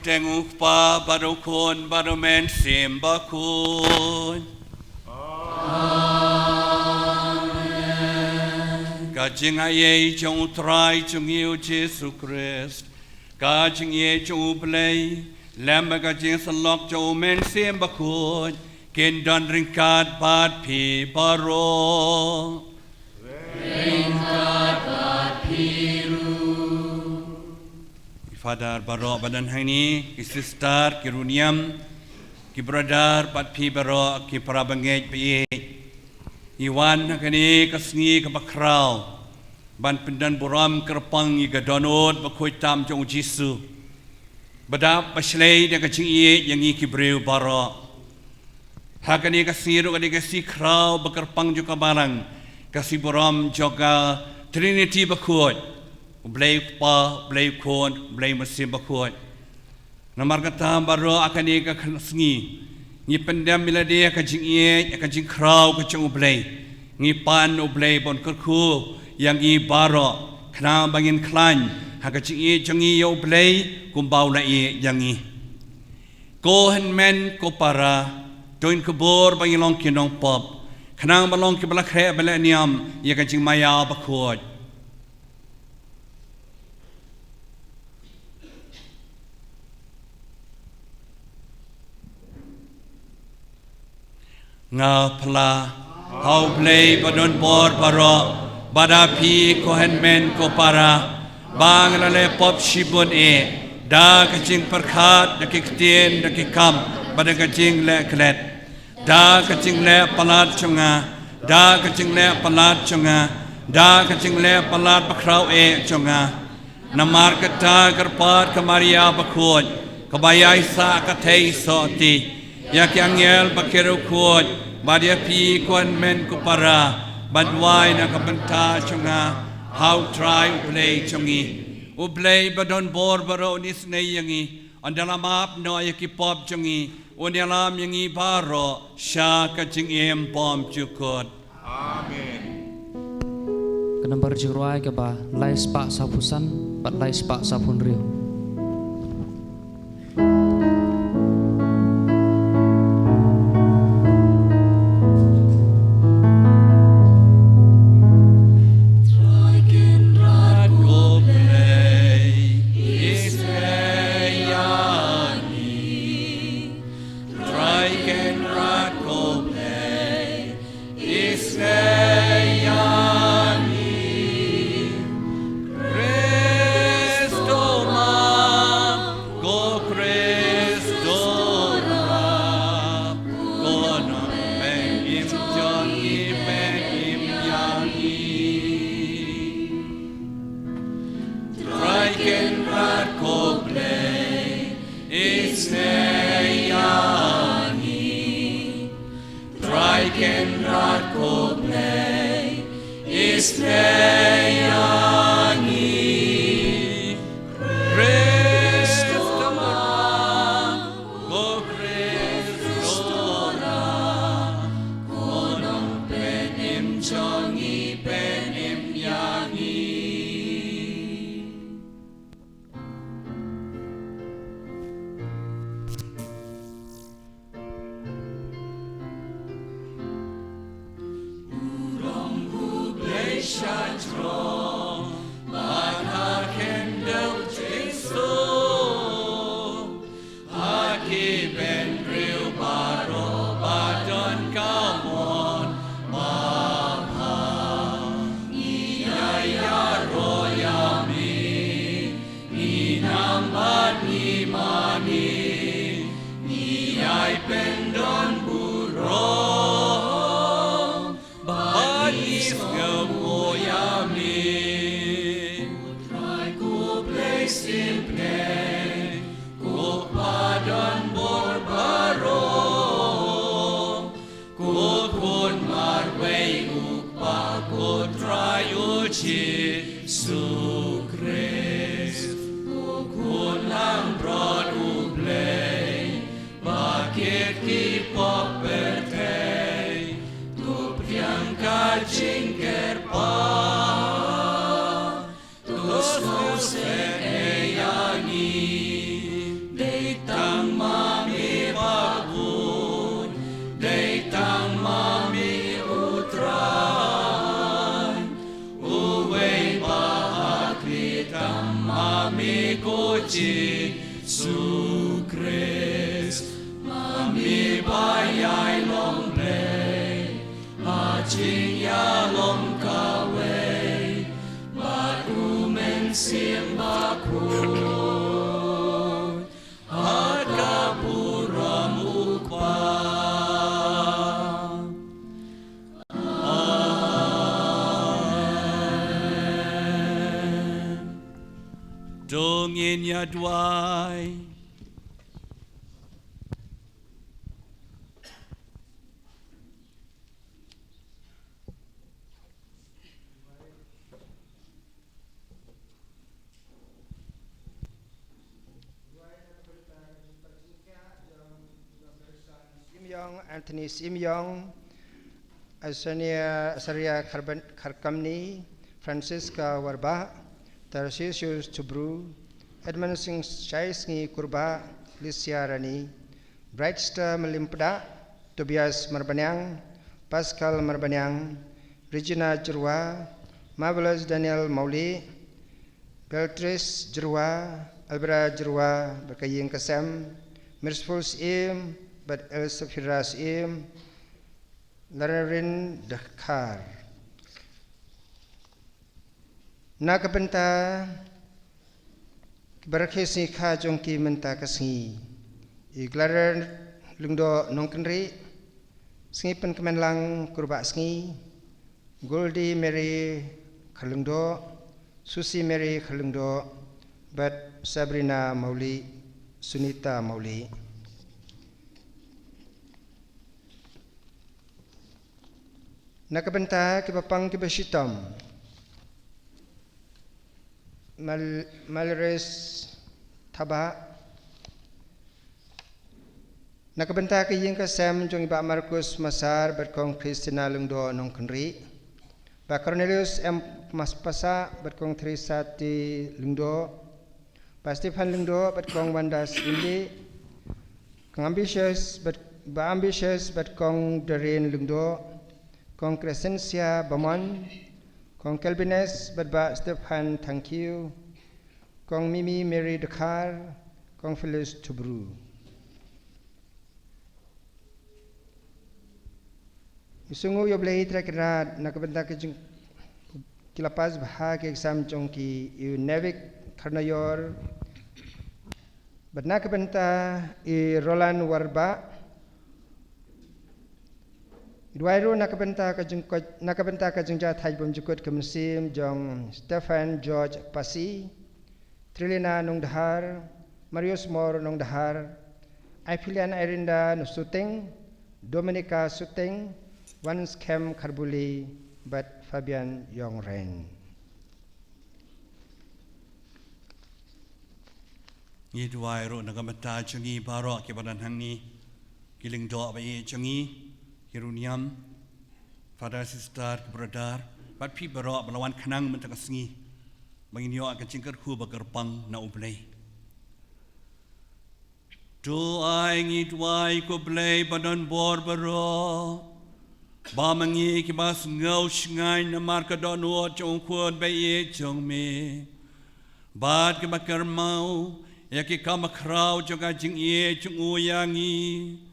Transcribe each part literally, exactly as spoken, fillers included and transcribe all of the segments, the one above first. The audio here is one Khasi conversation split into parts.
Teng u Kpa bad u Khun bad u Mynsiem Bakhuid. Amen. Ka jingaiei jong u Trai jong ngi u Jisu Khrist, ka jingïeit jong u Blei, lem bad ka jingsyllok jong u Mynsiem Bakhuid, kin don ryngkat bad phi baroh. Ryngkat bad phi ruh. Ki Father baroh ba don hangne, ki sister, ki riewniam, ki brother bad phi baroh ki para bangeit ba ïeit. Ngi wan ha kane ka sngi kaba khraw ban pyndonburom kyrpang ïa ka dohnud bakhuid tam jong u Jisu, ba dap ba shlei da ka jingïeit ïa ngi ki briew baroh. Ha kane ka sngi ruh ka dei ka sngi khraw ba kyrpang jong ka Balang, ka sngi burom jong ka Trinity bakhuid, u Blei u Kpa, u Blei u Khun, u Blei u Mynsiem Bakhuid. Namar kata baroh ha kane ka sngi ngi pyndem ïa lade ha ka jingïeit, ha ka jingkhraw ka jong u Blei. Ngi pan u Blei ban kyrkhu ïa ngi baroh, khnang ba ngin khlaiñ ha ka jingïeit jong ngi ïa u Blei kumba u la ïeit ïa ngi. Ko hynmen ko para, to ngin kyrkhu ba ngin long ki nongpop, khnang ban long kiba la khreh bad la niam ïa ka jingmaïa bakhuid. Nga pla ha u Blei ba don bor baroh, bad ha phi ko hynmen ko para, ba nga la leh pop shibun eh, da ka jingpyrkhat, da ki ktien, da ki kam, bad da ka jingleh klet. Da ka jingleh palat jong nga, da ka jingleh palat jong nga, da ka jingleh palat bakhraw eh jong nga. Namar kata kyrpad ka Maria bakhuid, kaba ïai sah ka thei sotti, ïa ki angel bad ki riewkhuid, bad ïa phi ko hynmen ko para, ban duwai na ka bynta jong nga ha u Trai u Blei jong ngi. U Blei ba don bor baroh un isynei ïa ngi, un da la map noh ïa ki pop jong ngi, un ïalam ïa ngi baroh sha ka jingim bymjukut. Amen. Ka nambar jingrwai kaba lai spah sawphew san bad lai spah sawphew hynriew. Trai Kynrad ko Blei, isynei ïa ngi. Trai Kynrad ko Blei, isynei ïa ngi. Khrist to ma, ko Khrist to rap, ko Nongpynim jong ngi, pynim ïa ngi. Trai Kynrad ko Blei, isynei ïa ngi. Trai Kynrad ko Blei, isynei ïa ngi. Khrist to ma, ko Khrist to rap, ko Nongpynim jong ngi, pynim ïa ngi. U rong U Blei sha jrong, bad ha kendel Jisu. Ha ki bynriew baroh ba don ka mon, ba ha ngi ïa ïaroh ïa me. Ngi nam bad ngi mane, ngi ïai pyndonburom, bad ngi sngewnguh ïa me. Ko Trai ko Blei sngewbha, ko Kpa don bor baroh. Ko Khun marwei U Kpa, ko Trai U Jisu Khrist. Ko Khun langbrot U Blei, ba kit ki pop pyrthei, to pdiang ka jingkyrpad. To sngewsih ïa ngi. Te Ïalong kawei bad U Mynsiem Bakhuid, ha ka burom U Kpa. Amen. To ngin ïa duwai. Sim Yong, Anthony Sim Yong, Azaria, Azaria Kharben-, Kharkamni, Francisca Warbah, Tarcisius Tubru, Edmund Singh Shai Sngi Kurbah, Licia Rani, Brightstar Malimpedah, Tobias Marbaniang, Pascal Marbaniang, Regina Jyrwa, Marvelous Daniel Mawlieh, Beatrice Jyrwa, Albera Jyrwa, bad ka ïing ka sem, Merciful Syiem, bad Elsafira Syiem, Lararin Dkhar. Na ka bynta ki barakhe sngi kha jong ki mynta ka sngi, i Gladys Lyngdoh Nongkynrih, Sngi Pynkmenlang Kurbah Sngi, Goldie Mary Kharlyngdoh, Susie Mary Kharlyngdoh, bad Sabrina Mawlieh, Sunita Mawlieh. Na ka bynta kiba pang kiba shitom, Mal-, Malres Thabah. Na ka bynta ka ïing ka sem jong i Bah Markus Masar bad Kong Christina Lyngdoh Nongkynrih, Bah Cornelius M Maspasah bad Kong Theresa T Lyngdoh, Bah Stephen Lyngdoh bad Kong Wanda Syiem Lieh, Kong Ambitious bad, Bah Ambitious bad Kong Doreen Lyngdoh, Kong Crescencia Bamon, Kong Kelvines bad Bah Stephen Thangkhiew, Kong Mimi Mary Dkhar, Kong Phyllis Tubru. Ngi sngewnguh ïa U Blei Trai Kynrad na ka bynta ka jing-, ki la pass bha ki exam jong ki, i Nevik Kharnaior, bad na ka bynta i Roland Warbah. Ngi duwai ruh na ka bynta ka jingkoit, na ka bynta ka jingjahthait bymjukut ka mynsiem jong Stephen George Pasi, Trilina Nongdhar, Marius Mor Nongdhar, Aphilian Irinda Suting, Dominica Suting, Wanskhem Kharbuli, bad Fabian Yongren. Ngi duwai ruh na ka bynta jong ngi baroh kiba don hangne, ki lyngdoh ba ïeit jong ngi, ki riewniam, father, sister, ki brother, bad phi baroh ba la wan khnang mynta ka sngi, ba ngin ïoh ka jingkyrkhu ba kyrpang na U Blei. To ai ngi duwai ko Blei ba don bor baroh, ba ma ngi kiba sngew shngaiñ namar ka dohnud jong U Khun ba ïeit jong me, bad kiba kyrmen ïa ki kam khraw jong ka jingïeit jong u ïa ngi,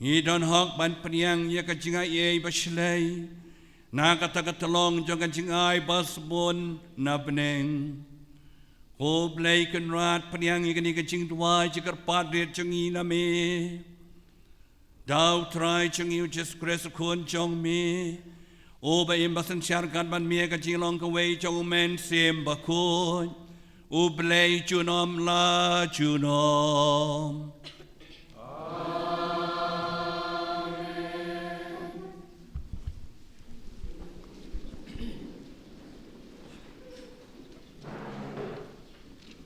ngi don hok ban pdiang ïa ka jingaiei ba shlei na kata ka tyllong jong ka jingai ba sbun na bneng. Ko Blei Kynrad, pdiang ïa kane ka jingduwai jingkyrpad rit jong ngi na me da U Trai jong ngi U Jisu Khrist U Khun jong me, uba im ba synshar ryngkat bad me ha ka jinglong kawei jong U Mynsiem Bakhuid, U Blei junom la junom.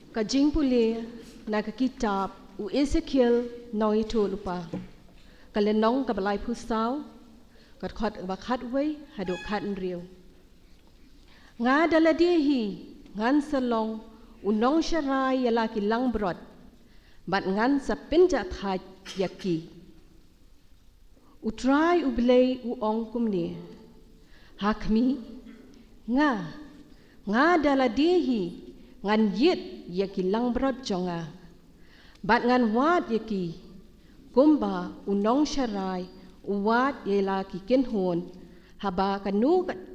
Ka jingpule na ka kitab u Esekiel nongïathuhlypa, ka lynnong kaba laiphew saw, ka dkhot ba khatwei haduh khathynriew. Nga da lade hi ngan sa long u nongsharai ïa la ki langbrot, bad ngan sa pynjahthait ïa ki. U Trai U Blei u ong kumne: Ha khmih, nga, nga da lade hi ngan ïit ïa ki langbrot jong nga, bad ngan wad ïa ki kumba u nongsharai u wad ïa la ki kynhun Haba kano kat-,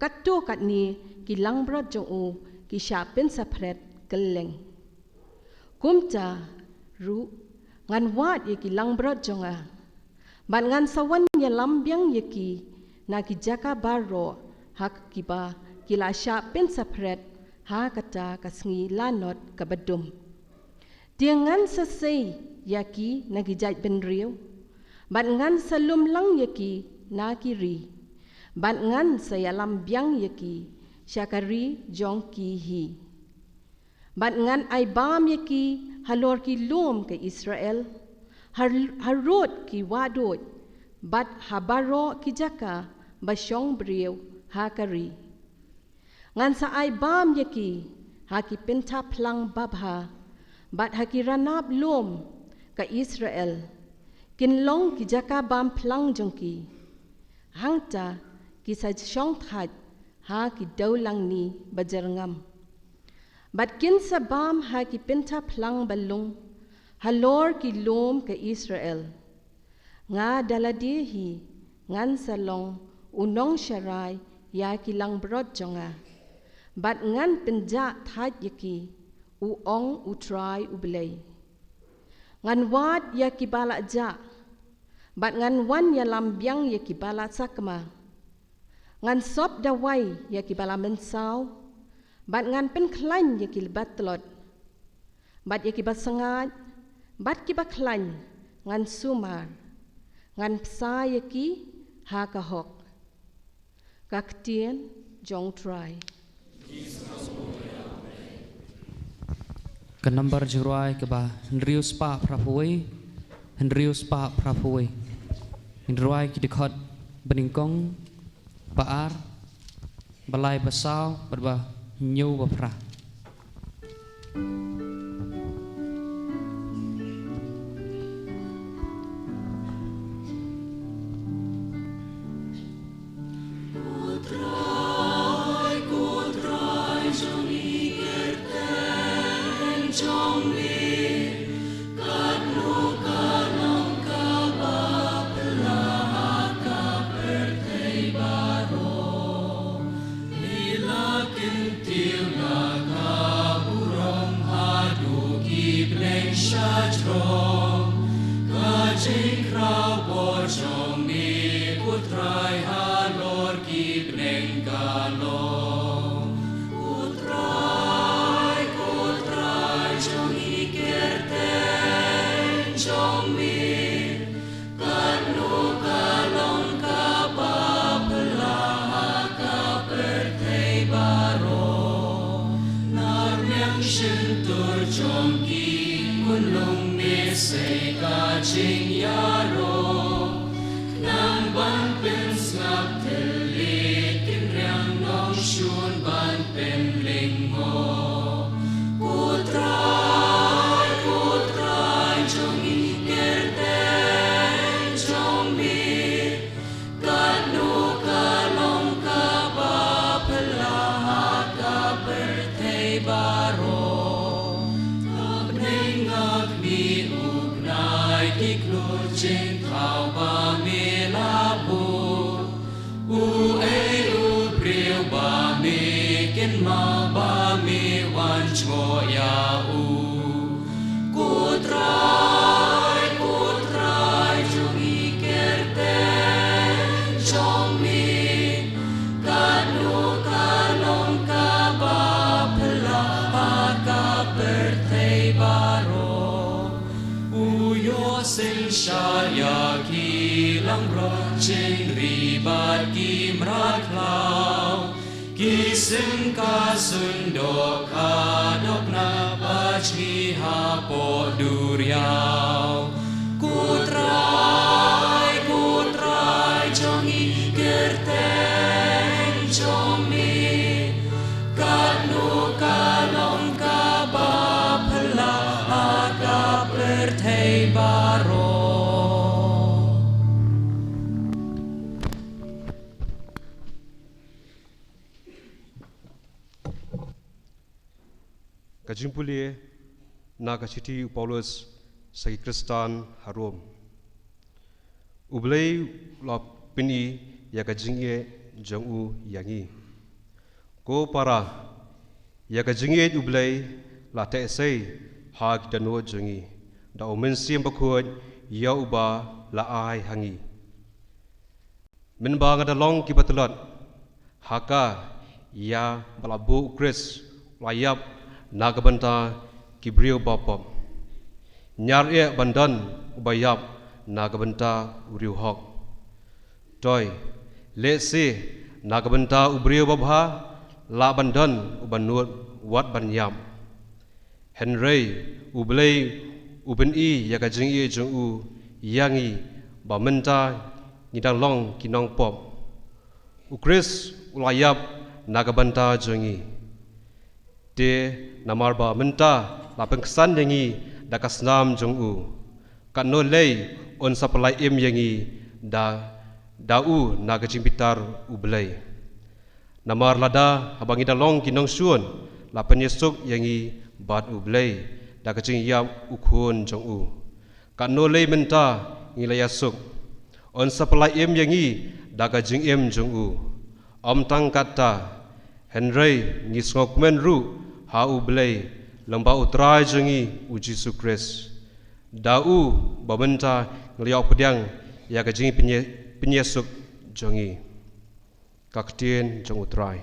katto katne ki langbrot jong u ki shah pynsaphred kylleng. Kumta ruh ngan wad ïa ki langbrot jong nga, bad ngan sa wan ïalam biang ïa ki na ki jaka baroh ha kiba ki la shah pynsaphred ha kata ka sngi lanot kaba dum. Te ngan sa sei ïa ki na ki jaid bynriew, bad ngan sa lum lang ïa ki na ki ri, bad ngan sa ïalam biang ïa ki sha ka ri jong ki hi. Bad ngan ai bam ïa ki halor ki lum ka Israel, har, harud ki wahduid, bad ha baroh ki jaka ba shong briew ha ka ri. Ngan sa ai bam ïa ki ha ki pynthap phlang babha, bad ha ki ranab lum ka Israel, kin long ki jaka bam phlang jong ki. Hangta ki sa shong thait ha ki dewlangni ba jyrngam. Bad kin sa bam ha ki pynthap phlang ba lung halor ki lum ka Israel. Nga da lade hi ngan sa long u nongsharai ïa ki langbrot jong nga, bad ngan pynjah thait ïa ki, u ong U Trai U Blei. Ngan wad ïa kiba la jah, bad ngan wan ïalam biang ïa kiba la sakma. Ngan sop dawai ïa kiba la mynsaw, bad ngan pynkhlaiñ ïa kiba tlot, bad ïa kiba sngaid, bad kiba khlaiñ ngan sumar. Ngan bsa ïa ki ha ka hok. Ka ktien jong U Trai. Ka nambar jingrwai kaba hynriew spah phra phew wei, hynriew spah phra phew wei. Ngin rwai ki dkhot banyngkong, ba ar, ba lai ba saw, bad ba hynñiew ba phra. Ngi la kyntiew na ka burom haduh ki bneng shajrong, ka jingkhraw bor jong me ko Trai halor ki bneng ka long. Ko Trai, ko Trai jong ngi, kyrteng jong me, katno ka long kaba phylla ha ka pyrthei baroh. Na rmiang shyntur jong ki khunlung me sei ka jingïaroh. Khnang ban pynsngap thylliej, ki riang nongshun ban pynlyngngoh. Ko Trai, ko Trai jong ngi, kyrteng jong me, katno ka long kaba phylla ha ka pyrthei baroh. Ka bneng ha khmih u bnai, ki khlur jingthaw ba me la buh. Uei u briew ba me kynmaw, ba me wan jngoh ïa u? Ko Trai, ko Trai jong ngi, kyrteng jong me, katno ka long kaba phylla ha ka pyrthei baroh. U ïoh synshar ïa ki langbrot jingri bad ki mrad khlaw. Ki symka sundok khadok na bajngi hapoh duriaw. Ko Trai, ko Trai jong ngi, kyrteng jong me, katno ka long kaba phylla ha ka pyrthei baroh. Ka jingpule na ka shithi u Paulus sha ki Khristan ha Rom. U Blei u la pyni ïa ka jingïeit jong u ïa ngi. Ko para, ïa ka jingïeit U Blei la teh sei ha ki dohnud jong ngi da U Mynsiem Bakhuid ïa uba la ai ha ngi. Mynba nga da long kiba tlot, ha ka ïa ba la buh U Khrist u la ïap na ka bynta ki briew bapop. Ñiar eh ban don uba ïap na ka bynta u riewhok. Toi, lehse na ka bynta u briew babha lah ban don uba nud wat ban ïap. Hynrei U Blei u pyni ïa ka jingïeit jong u ïa ngi ba mynta ngi dang long ki nongpop. U Khrist u la ïap na ka bynta jong ngi. Te namar ba mynta la pynksan ïa ngi da ka snam jong u, katno lei un sa pyllait im ïa ngi da, da u na ka jingbitar U Blei. Namar lada haba ngi da long ki nongshun la pynïasuk ïa ngi bad U Blei da ka jingïap u Khun jong u, katno lei mynta ngi la ïasuk, un sa pyllait im ïa ngi da ka jingim jong u. Ym tang katta, hynrei ngi sngewkmen ruh ha U Blei lyngba U Trai jong ngi U Jisu Khrist. Da u ba mynta ngi la ïoh pdiang ïa ka jingpynïa-, pynïasuk jong ngi. Ka ktien jong U Trai.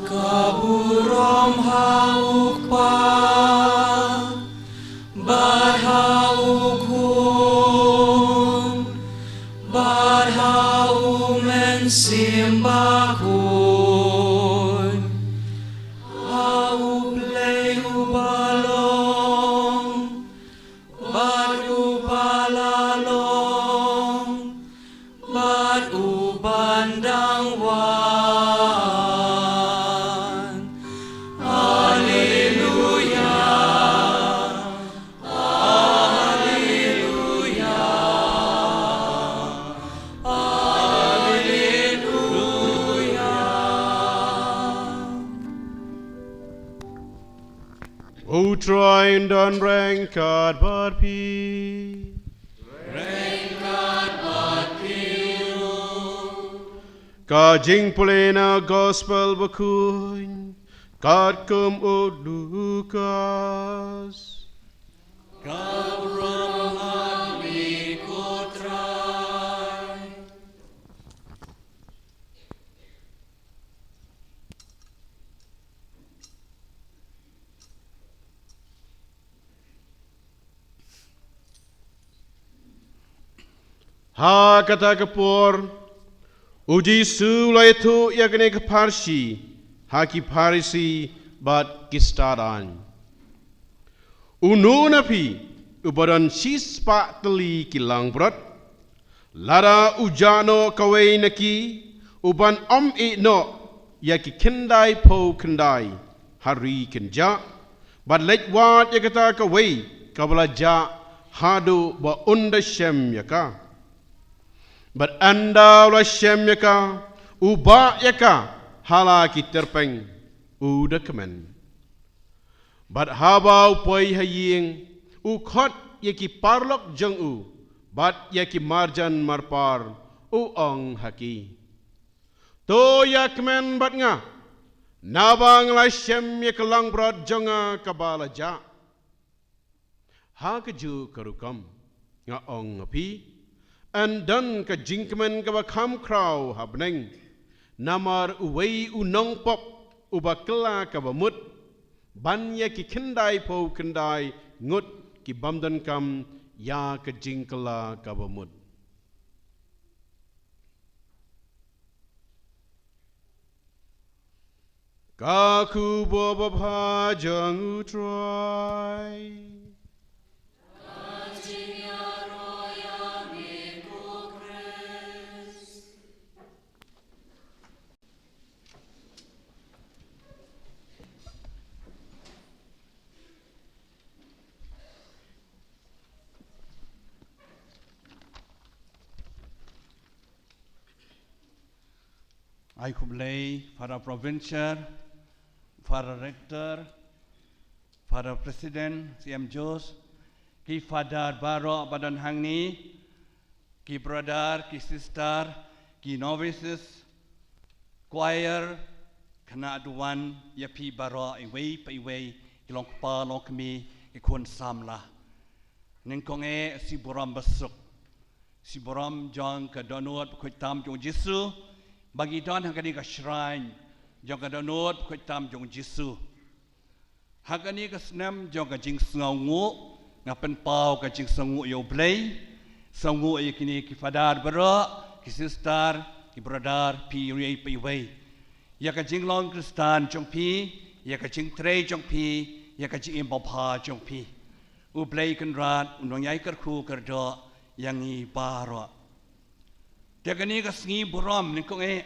Ka burom ha U Kpa bad ha U Khun bad ha U Mynsiem Bakhuid, ha U Blei uba long bad uba la long bad uban dang wan. Alleluia. Alleluia. Alleluia. U Trai un don ryngkat bad phi. Ryngkat bad phi ruh. Ka jingpule na Gospel Bakhuid katkum u Lukas. Ka burom ha me ko Trai. Ha kata ka por, u Jisu u la ïathuh ïa kane ka pharshi ha ki Pharisi bad ki stad aiñ. Uno na phi uba don shispah tylli ki langbrot, lada u jah noh kawei na ki, u ban ym ïeh noh ïa ki khyndai phew khyndai ha ri kynjah, bad leit wad ïa kata kawei kaba la jah haduh ba un da shem ïa ka? Bad ynda u la shem ïa ka, u bah ïa ka ha la ki tyrpeng, u da kmen. Bad haba u poi ha ïing, u khot ïa ki paralok jong u bad ïa ki marjan marpar, u ong ha ki: To ïa kmen bad nga, naba nga la shem ïa ka langbrot jong nga kaba la jah. Ha kajuh ka rukom, nga ong ha phi, yn don ka jingkmen kaba kham khraw ha bneng namar uwei u nongpop uba kylla kaba mut, ban ïa ki khyndai phew khyndai ngut ki bym donkam ïa ka jingkylla kaba mut. Ka khubor babha jong U Trai. Ai khublei Father Provincial, Father Rector, Father President, C M Jos, ki Father baroh ba don hangne, ki brother, ki sister, ki novices, choir, khynnah duwan, ïa phi baroh iwei pa iwei, ki long kpa long kmie, ki khun samla. Nyngkong eh, shi burom basuk. Shi burom jong ka dohnud bakhuid tam jong U Jisu ba ngi don ha kane ka shrine jong ka dohnud bakhuid tam jong U Jisu. Ha kane ka snem jong ka jingsngewnguh, nga pynpaw ka jingsngewnguh ïa U Blei, sngewnguh ïa kine ki Father baroh, ki sister, ki brother, phi iwei pa iwei, ïa ka jinglong Khristan jong phi, ïa ka jingtrei jong phi, ïa ka jingim babha jong phi. U Blei Kynrad un nang ïai kyrkhu kyrdoh ïa ngi baroh. Te kane ka sngi burom, nyngkong eh,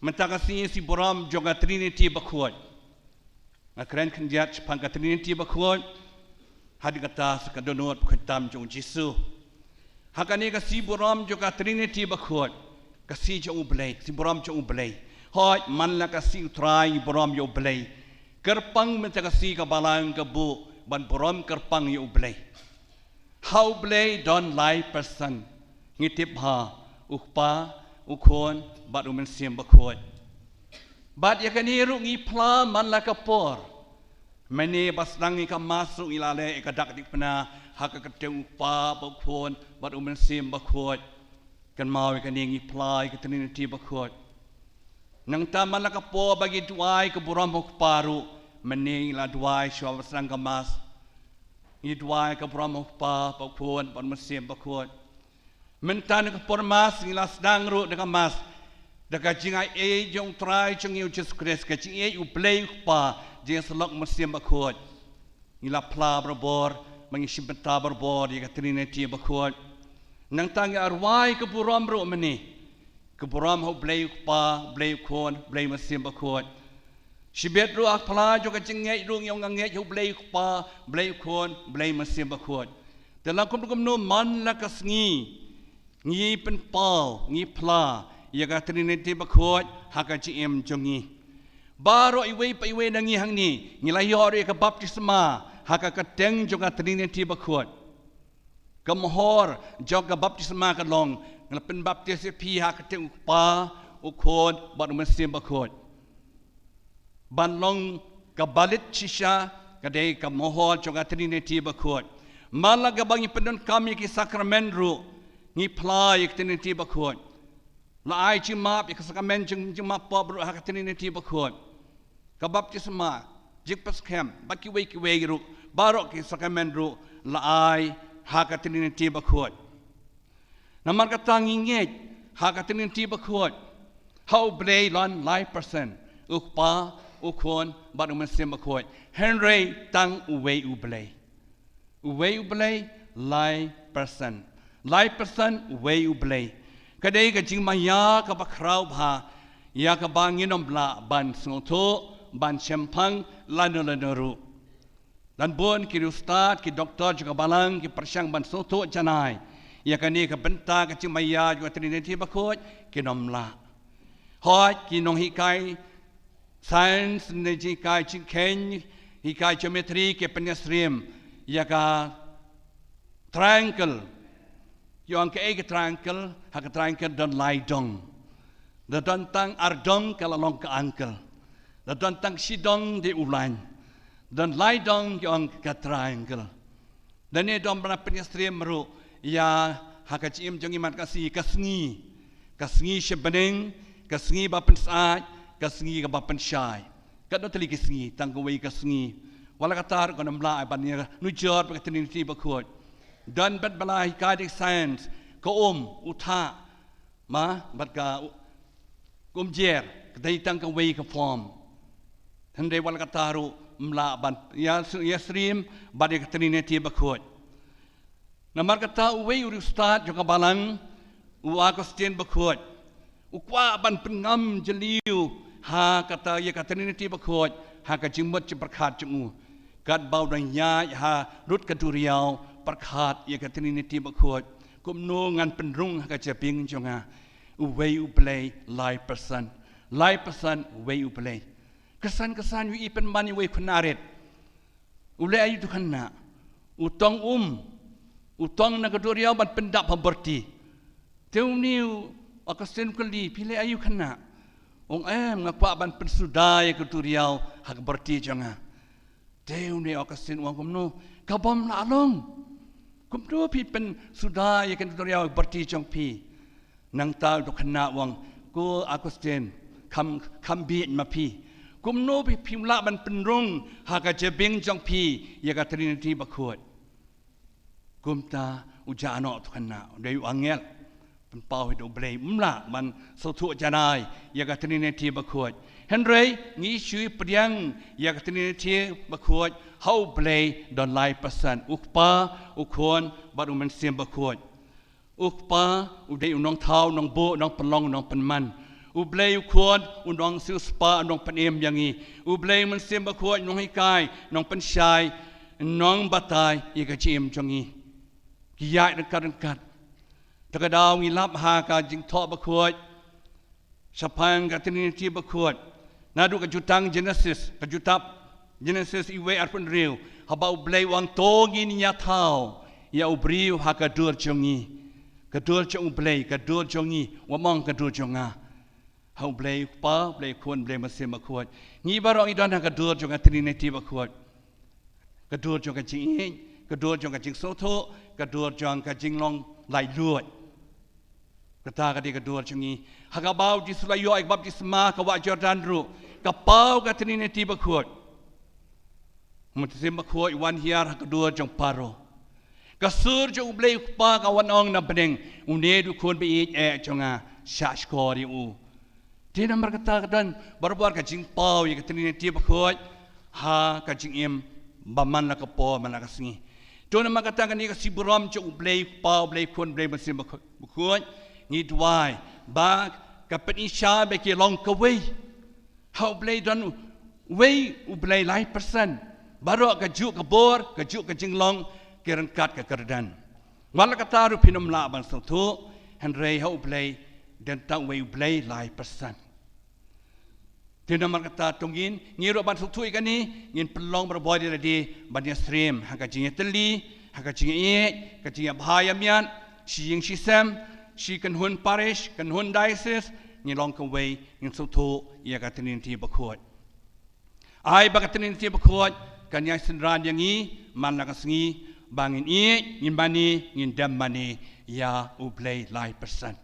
mynta ka sngi shi burom jong ka Trinity bakhuid. Nga kren khyndiat shaphang ka Trinity bakhuid, hadien kata sa ka dohnud bakhuid tam jong U Jisu. Ha kane ka shi burom jong ka Trinity bakhuid, ka shi jong U Blei, shi burom jong U Blei. Hooid, man la ka shi U Trai, burom ïa U Blei. Kyrpang mynta ka shi ka balang ka buh ban burom kyrpang ïa U Blei. Ha U Blei don lai person. Ngi tip ha, U Kpa, U Khun, bad U Mynsiem Bakhuid. Bad ïa kane ruh ngi phla man la ka por. Mynne ba sdang ïa ka Mass ruh ngi la leh ïa ka dak dikpna ha ka kyrteng U Kpa, bad U Khun, bad U Mynsiem Bakhuid. Kynmaw ïa kane, ngi phla ïa ka Trinity bakhuid. Nangta man la ka por ba ngi duwai ka burom ha U Kpa ruh, mynne ngi la duwai shuwa ba sdang ka Mass. Ngi duwai ka burom ha U Kpa, bad U Khun, bad U Mynsiem Bakhuid. Mynta na ka por Mass ngi la sdang ruh da ka Mass, da ka jingaiei jong U Trai jong ngi U Jisu Khrist, ka jingaiei U Blei U Kpa, jingïasyllok U Mynsiem Bakhuid. Ngi la phla barabor, ba ngi shim bynta barabor ïa ka Trinity bakhuid. Nangta ngi la rwai ka burom ruh mynne. Ka burom ha U Blei U Kpa, U Blei U Khun, U Blei U Mynsiem Bakhuid. Shibit ruh ha ka phla jong ka jingngeit ruh ngi ong, nga ngeit ha U Blei U Kpa, U Blei U Khun, U Blei U Mynsiem Bakhuid. Te la kumno kumno man la ka sngi, ngi pynpaw, ngi phla ïa ka Trinity bakhuid ha ka jingim jong ngi. Baroh iwei pa iwei na ngi hangne, ngi la ïoh ruh ïa ka baptisma ha ka kyrteng jong ka Trinity bakhuid. Ka mohor jong ka baptisma ka long, nga la pynbaptis ïa phi ha ka kyrteng U Kpa, U Khun, bad U Mynsiem Bakhuid. Ban long ka balit shisha, ka dei ka mohor jong ka Trinity bakhuid. Man la kaba ngi pyndonkam ïa ki sakramen ruh, ngi phla ïa ka Trinity bakhuid. La ai jingmap ïa ka sakramen jing, jingmap pop ruh ha ka Trinity bakhuid. Ka baptisma, jingpyrshang, bad kiwei kiwei ruh, baroh ki sakramen ruh, la ai ha ka Trinity bakhuid. Namar kata ngi ngeit ha ka Trinity bakhuid, ha U Blei don lai person, U Kpa, U Khun, bad U Mynsiem Bakhuid. Hynrei tang uwei U Blei. Uwei U Blei, lai person. Lai person, uwei U Blei. Ka dei ka jingmaïa kaba khraw bha, ïa kaba ngin ym lah ban sngewthuh, ban shemphang, lano lano ruh. Don bun ki riewstad, ki doktor jong ka balang, ki pyrshang ban sngewthuh janai ïa kane ka bynta ka jingmaïa jong ka Trinity bakhuid, kin ym lah. Hooid, ki nonghikai science ne jinghikai jingkheiñ, hikai geometry ki pynïasyriem ïa ka triangle. Ïa ong kaei ka triangle, ha ka triangle don lai dong. Da don tang ar dong ka la long ka angle. Da don tang shi dong dei u lain. Don lai dong ïa ong ka triangle. Da ne don ba la pynïasyriem ruh ïa ha ka jingim jong ngi man ka sngi, ka sngi. Ka sngi shibneng, ka sngi ba pynsyaid, ka sngi kaba pynshai. Katno tylli ki sngi, tang kawei ka sngi. Wat la katta ruh kan ym lah ban ïa nujor bad ka Trinity bakhuid. Don bad ba la hikai da ki science, ka um, u thah, ma, bad ka u-, ka umjer, ka dei tang kawei ka form. Hynrei wat la katta ruh ym lah ban ïa, ïa stream bad ïa ka Trinity Bakhuid. Namar kata uwei u riewstad jong ka balang, u Augustine Bakhuid, u kwah ban pynngam jylliew ha kata ïa ka Trinity Bakhuid ha ka jingmut jingpyrkhat jong u. Katba u dang ïaid ha rud ka duriaw, pyrkhat ïa ka Trinity Bakhuid. Kumno ngan pynrung ha ka jabieng jong nga uwei U Blei lai persen. Lai persen uwei U Blei. Kyrsan kyrsan u ïohi pynban ïa uwei u khynnah rit. U leh aïu utu u khynnah? U tong um. U tong na ka duriaw ban pyndap ha byrti. Te une u Augustine u kylli, phi leh aïu khynnah? U ong, em, nga kwah ban pynsuda ïa ka duriaw ha ka byrti jong nga. Te une u Augustine u ong, kumno? Ka bym lah long. Kumno phi pynsuda ïa ka duriaw ha ka byrti jong phi? Nangta utu u khynnah u ong, ko Augustine, kham, kham bieit ma phi. Kumno phi, phim lah ban pynrung ha ka jabieng jong phi ïa ka Trinity Bakhuid? Kumta u jah noh utu u khynnah, u dei u angel pynpaw hi da U Blei, ym lah ban sngewthuh janai ïa ka Trinity Bakhuid. Hynrei ngi shu pdiang ïa ka Trinity Bakhuid ha U Blei don lai persen, U Kpa, U Khun bad U Mynsiem Bakhuid. U Kpa u dei u nongthaw, u nongbuh, u nongpynlong, u nongpynman. U Blei U Khun u nongsiewspah, u nongpynim ïa ngi. U Blei U Mynsiem Bakhuid u nonghikai, u nongpynshai, u nongbatai ïa ka jingim jong ngi. Ki ïaid ryngkat ryngkat. Te ka daw ngi lap ha ka Jingthoh Bakhuid shaphang ka Trinity Bakhuid. Naduh ka jutang Genesis, ka jutang Genesis iwei arphew hynriew, haba U Blei u ong to ngin ïathaw ïa u briew ha ka dur jong ngi. Ka dur jong U Blei, ka dur jong ngi, wat ym ong ka dur jong nga. Ha U Blei U Kpa, U Blei U Khun, U Blei U Mynsiem Bakhuid. Ngi baroh ngi don ha ka dur jong ka Trinity Bakhuid. Ka dur jong ka jingïeit, ka dur jong ka jingsngewthuh, ka dur jong ka jinglong laitluid. Kata ka dei ka dur jong ngi. Ha kaba U Jisu u la ïoh ïa ka baptisma ha ka wah Jordan ruh, ka paw ka Trinity Bakhuid. U Mynsiem Bakhuid u wan hiar ha ka dur jong u Pharaoh. Ka sur jong U Blei U Kpa ka wan ong na bneng, une u dei u Khun baieit eh jong nga, shahshkor ïa u. Te namar kata ka don barabor ka jingpaw ïa ka Trinity Bakhuid ha ka jingim ba man la ka por man la ka sngi. To namar kata kane ka sngi burom jong U Blei U Kpa, U Blei U Khun, U Blei U Mynsiem Bakhuid, Bakhuid, ngi duwai ba ka pyni sha ba ki long kawei. Ha U Blei don uwei U Blei lai persen. Baroh kajuh ka bor, kajuh ka jinglong, ki ryngkat ka kyrdan. Wat la katta ruh phin ym lah ban sngewthuh, hynrei ha U Blei don tang uwei U Blei lai persen. Te namar kata to ngin, ngin ruh ban sngewthuh ïa kane, ngin pynlong barabor ïa lade ban ïa stream ha ka jingïatylli, ha ka jingïaieit, ka jingïabha ïamiat, shi ïing shi sem, shi kynhun parish, kynhun diocese, ngin long kawei, ngin sngewthuh ïa ka Trinity Bakhuid. Ai ba ka Trinity Bakhuid kan ïai synran ïa ngi man la ka sngi, ba ngin ïeit, ngin mane, ngin dem mane ïa U Blei lai persen.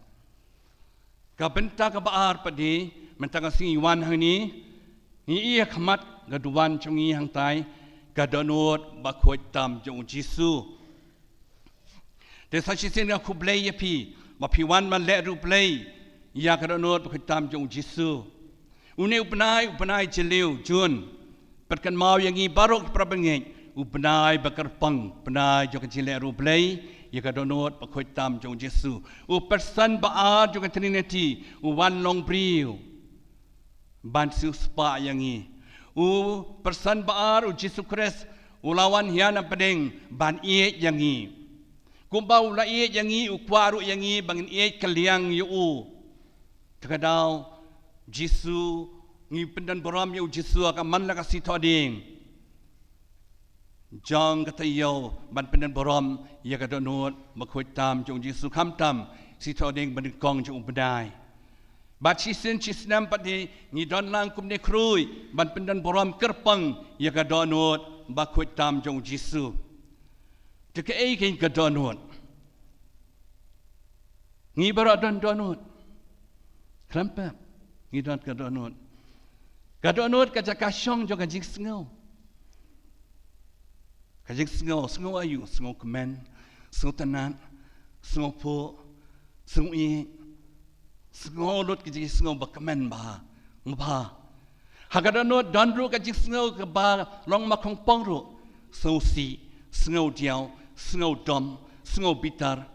Ka bynta kaba ar pat de, mynta ka sngi wan hangne, ngi ïa khmat ka duwan jong ngi hangtai, ka dohnud bakhuid tam jong U Jisu. Te sa shisien nga khublei ïa phi ba phi wan ban leh riewblei ïa ka dohnud bakhuid tam jong U Jisu. Une u bnai, u bnai Jylliew, June, pynkynmaw ïa ngi baroh ki parabangeit, u bnai ba kyrpang, bnai jong ka jingleh riewblei ïa ka dohnud bakhuid tam jong U Jisu. U person ba ar jong ka Trinity u wan long briew ban siewspah ïa ngi. U person ba ar, U Jisu Khrist, u la wan hiar na pdeng ban ïeit ïa ngi. Kumba u la ïeit ïa ngi, u kwah ruh ïa ngi ba ngin ïeit kylliang ïa u. Te ka daw Jisu, ngi pyndon burom ïa U Jisu ha ka man la ka sngi Thohdieng. Jong ka taïew ban pyndon burom ïa ka dohnud bakhuid tam jong U Jisu, khamtam sngi Thohdieng ba nyngkong jong u bnai. Bad shisien shisnem pat de ngi don lang kumne khrui ban pyndon burom kyrpang ïa ka dohnud bakhuid tam jong U Jisu. Te kaei keiñ ka dohnud? Ngi baroh don dohnud. Khlem pep, ngi don ka dohnud. Ka dohnud ka jaka shong jong ka jingsngew. Ka jingsngew, sngew aïu, sngewkmen, sngewtynnad, sngewphuh, sngewïeit, sngew lut ka jingsngew ba kmen bha, bha. Ha ka dohnud don ruh ka jingsngew kaba long ma khongpong ruh. Sngewsih, sngewdiaw, sngewdom, sngewbitar.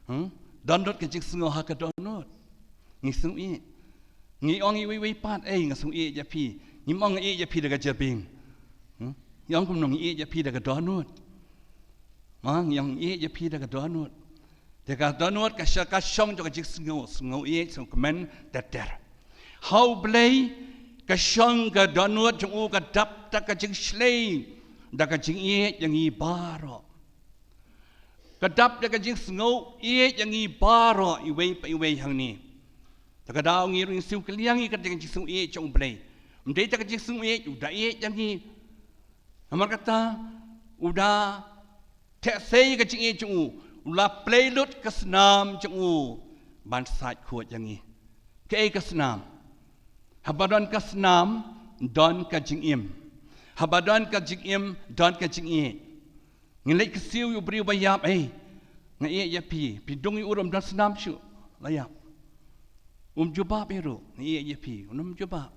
Hmm? Don ruh ka jingsngew ha ka dohnud. Ngi sngew ïeit. Ngi ong iwei iwei pat, ei, nga sngew ïeit ïa phi. Ngim ong ïeit ïa phi da ka jabieng. Hmm? Ngi ong kumno, ngi ïeit ïa phi da ka dohnud. Ma, ngi ong ïeit ïa phi da ka dohnud. Te ka dohnud ka sha-, ka shong jong ka jingsngew, sngew ïeit, sngewkmen ter ter. Ha U Blei ka shong ka dohnud jong u ka dap da ka jingshlei, da ka jingïeit ïa ngi baroh. Ka dap da ka jingsngew ïeit ïa ngi baroh iwei pa iwei hangne. Te ka daw ngi ruh ngi siew kylliang ïa ka jingsngew ïeit jong U Blei. Ym dei da ka jingsngew ïeit u da ïeit ïa ngi. Namar kata u da theh sei ka jingïeit jong u, u la plie lut ka snam jong u ban sait khuid ïa ngi. Kaei ka snam? Haba don ka snam don ka jingim. Haba don ka jingim don ka jingïeit. Ngi leit kyrsiew ïa u briew ba ïap, ei, nga ïeit ïa phi. Phi dung ïa u ruh ym don snam shuh, la ïap. Um jubab ïa u ruh, nga ïeit ïa phi, um jubab.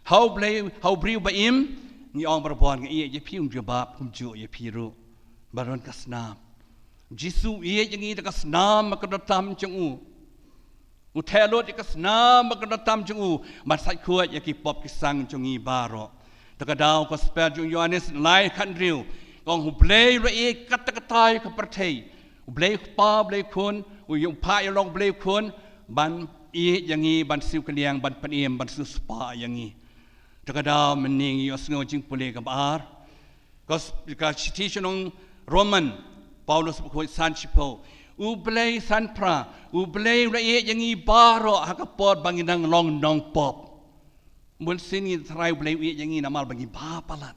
Ha U Blei, ha u briew ba im, ngi ong barabor nga ïeit ïa phi, um jubab kumjuh ïa phi ruh. Ba don ka snam. Jisu u ïeit ïa ngi da ka snam ba kordor tam jong u. U theh lut ïa ka snam ba kordor tam jong u ban sait khuid ïa ki pop ki sang jong ngi baroh. Te ka daw ka Gospel jong u Ïoannis lai khathynriew ka ong U Blei u la ïeit katto katne ka pyrthei. U Blei u Kpa, U Blei u Khun, u ïa u Kpa ïa u long U Blei u Khun ban ïeit ïa ngi, ban siew kylliang, ban pynim, ban siew spah ïa ngi. Te ka daw mynne ngi ïohsngew jingpule kaba ar. Ka s-, ka shithi sha ki nong Roman, Paulus bakhuid san shiphew. U Blei san phra, U Blei u la ïeit ïa ngi baroh ha ka por ba ngi dang long nongpop. Bun sien ngi tharai U Blei u ïeit ïa ngi namar ba ngi bha palat.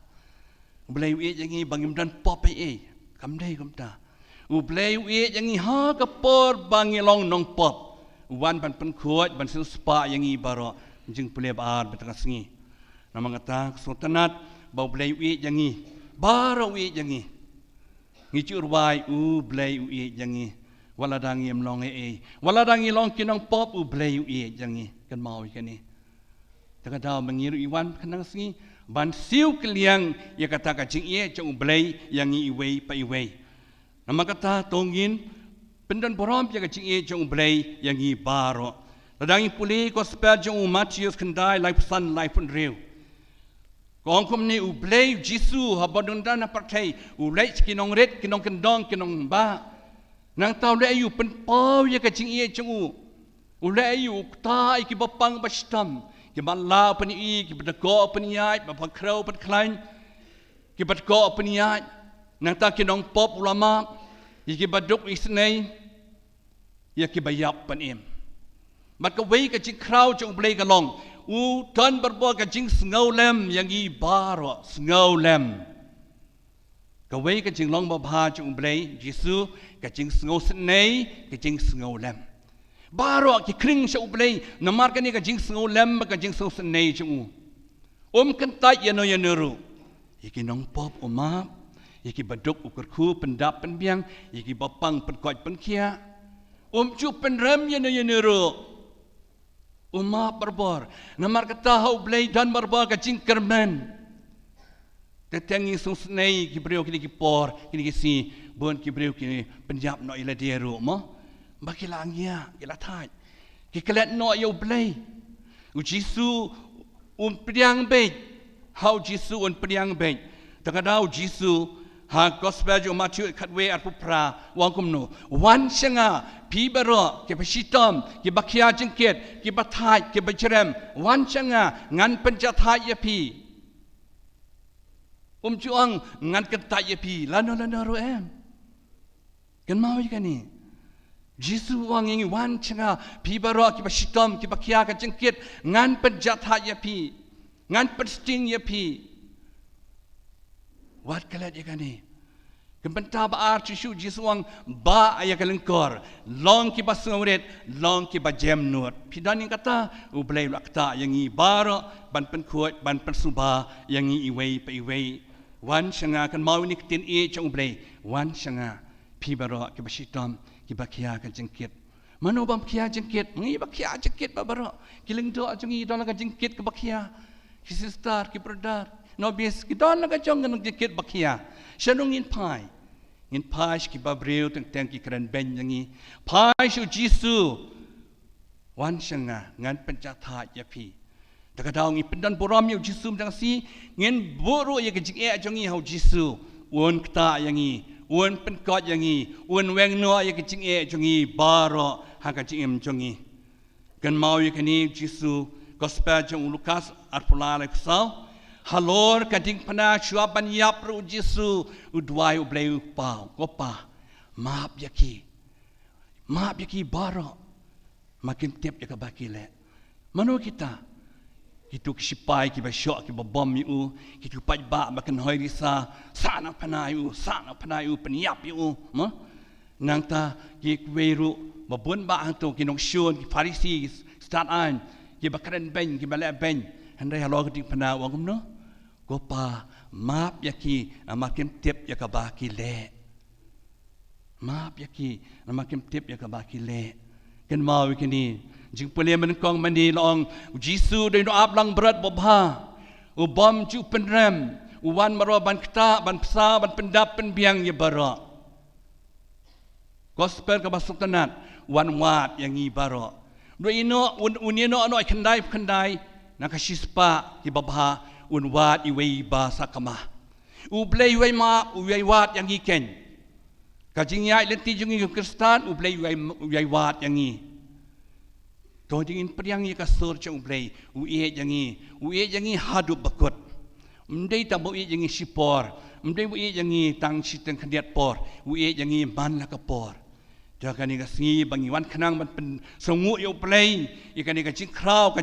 U Blei u ïeit ïa ngi ba ngim don pop ei ei. Kam dei kumta. U Blei u ïeit ïa ngi ha ka por ba ngi long nongpop. U wan ban pynkhuid, ban siew spah ïa ngi baroh. Jingpule ba ar mynta ka sngi. Namar kata, ka sngewtynnat ba U Blei u ïeit ïa ngi. Baroh u ïeit ïa ngi. Ngi ju rwai U Blei u ïeit ïa ngi. Wat lada ngim long ei ei. Wat lada ngi long ki nongpop U Blei u ïeit ïa ngi. Kynmaw ïa kane. Te ka daw ba ngi ruh ngi wan kane ka sngi ban siew kylliang ïa kata ka jingïeit jong U Blei ïa ngi iwei pa iwei. Namar kata to ngin pyndon burom ïa ka jingïeit jong U Blei ïa ngi baroh. Lada ngi pule Gospel jong u Mathaios khyndai laiphew san laiphew hynriew. Ka ong kumne, U Blei u Jisu haba u dang don ha pyrthei u leit sha ki nongrit, ki nongkyndong, ki nongbah. Nangta u leh aïu? U pynpaw ïa ka jingïeit jong u. U leh aïu? U ktah ïa kiba pang ba shitom, kiba law pynïaid, kiba dkoh pynïaid, ba khrew pynkhlaiñ, kiba dkoh pynïaid. Nangta ki nongpop u la map, ïa kiba duk isynei, ïa kiba ïap pynim. Bad kawei ka jingkhraw jong U Blei ka long, u don barabor ka jingsngewlem ïa ngi baroh, sngewlem. Kawei ka jinglong babha jong U Blei Jisu, ka jingsngewsynei, ka jingsngewlem. Baroh ki khring sha U Blei namar kane ka jingsngewlem bad ka jingsngewsynei jong u. Um kyntait ïano ïano ruh. Ïa ki nongpop u map, ïa kiba duk u kyrkhu, pyndap pynbiang, ïa kiba pang pynkoit pynkhiah. Um ju pynrem ïano ïano ruh. U map barabor. Namar kata ha U Blei don barabor ka jingkyrmen. Te teng ngi sngewsynei ki briew kine ki por, kine ki sngi, bun ki briew ki pynïap noh ïa lade ruh mo. Ba ki la ngiah, ki la thait. Ki klet noh ïa U Blei. U Jisu un pdiang beit. Ha U Jisu un pdiang beit. Te ka daw U Jisu ha Gospel jong u Mathaios khatwei arphew phra u ong kumno, wan sha nga phi baroh kiba shitom, kiba khia jingkit, kiba thait, kiba jrem, wan sha nga ngan pynjahthait ïa phi. Um ju ong ngan kyntait ïa phi lano lano ruh em. Kynmaw ïa kane. Jisu u ong ïa ngi, wan sha nga phi baroh kiba shitom, kiba khia ka jingkit, ngan pynjahthait ïa phi, ngan pynsting ïa phi. Wat klet ïa kane. Ka bynta ba ar shuh shuh Jisu u ong, bah ïa ka lyngkor, long kiba sngewrit, long kiba jemnud. Phi don ïa kata, U Blei u la ktah ïa ngi baroh ban pynkhuid, ban pynsuba ïa ngi iwei pa iwei. Wan sha nga, kynmaw ïa kane ka ktien ïeit jong U Blei, wan sha nga phi baroh kiba shitom, kiba khia ka jingkit. Mano bym khia jingkit? Ngi ba khia jingkit ba baroh. Ki lyngdoh jong ngi don la ka jingkit kaba khia. Ki sister, ki brother, nobis, ki don la ka jong ka nongkit ba khia. Shano ngin phai? Ngin phai sha kiba briew teng teng ki kren beiñ ïa ngi. Phai sha u Jisu. Wan sha nga, ngan pynjah thait ïa phi. Te ka daw ngi pyndon burom ïa u Jisu mynta ka sngi, ngin buh ruh ïa ka jingeh jong ngi ha u Jisu. Un ktah ïa ngi, un pynkot ïa ngi, un weng noh ïa ka jingeh jong ngi baroh ha ka jingim jong ngi. Kynmaw ïa kane u Jisu, gospel jong u Lukas arphew lai, lai phew saw. Halor ka diengphna shuwa ban ïap ruh u Jisu, u duwai U Blei u paw, ko Pa, map ïa ki. Map ïa ki baroh. Ma kim tip ïa kaba ki leh. Mano kita? Kitu ki sipai kiba shoh kiba bom ïa u, kitu paidbah ba kynhoi risa, sah na phna ïa u, sah na phna ïa u, pynïap ïa u, mo? Nangta kiwei ruh ba bun bah hangto, ki nongshun, ki Pharisi, ki stad aiñ, kiba kren beiñ, kiba leh beiñ. Hynrei halor ka diengphna u ong kumno? Ko Pa, map ïa ki, namar kim tip ïa kaba ki leh. Map ïa ki, namar kim tip ïa kaba ki leh. Kynmaw ïa kine. Jingpule mynnyngkong mynne la ong, u Jisu u dei u nongap langbrot babha. U bym ju pynrem, u wan baroh ban ktah, ban bsa, ban pyndap pynbiang ïa baroh. Gospel kaba sngewtynnat, u wan wad ïa ngi baroh. U ïehnoh, un, un ïehnoh noh khyndai khyndai, na ka shispah kiba bha, un wad iwei iba sakma. U Blei u ïai map, u ïai wad ïa ngi keiñ. Ka jingïaid lynti jong ngi kum ki Khristan, U Blei u ïai, u ïai wad ïa ngi. To ngin pdiang ïa ka sur jong U Blei, u ïeit ïa ngi, u ïeit ïa ngi haduh ba kut. Ym dei tang ba u ïeit ïa ngi shipor, ym dei ba u ïeit ïa ngi tang shiteng khyndiat por, u ïeit ïa ngi man la ka por. To kane ka sngi ba ngi wan khnang ban pynsngewnguh ïa U Blei, ïa kane ka jingkhraw ka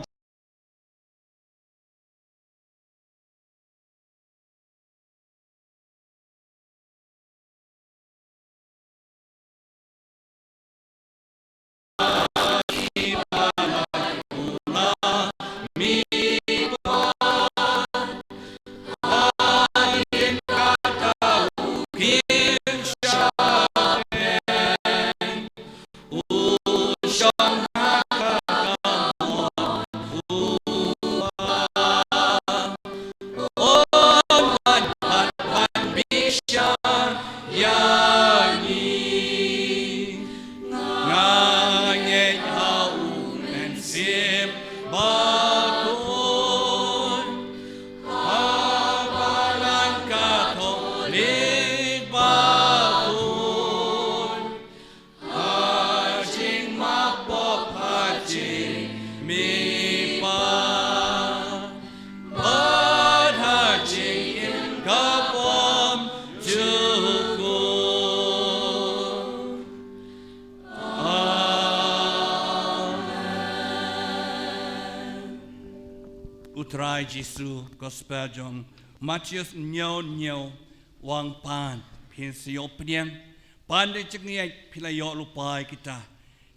U Trai Jisu, Gospel jong Mathaios hynñiew hynñiew, u ong pan, phin sa ïoh pdiang, pan da jingngeit, phi la ïoh lypa ïa kita.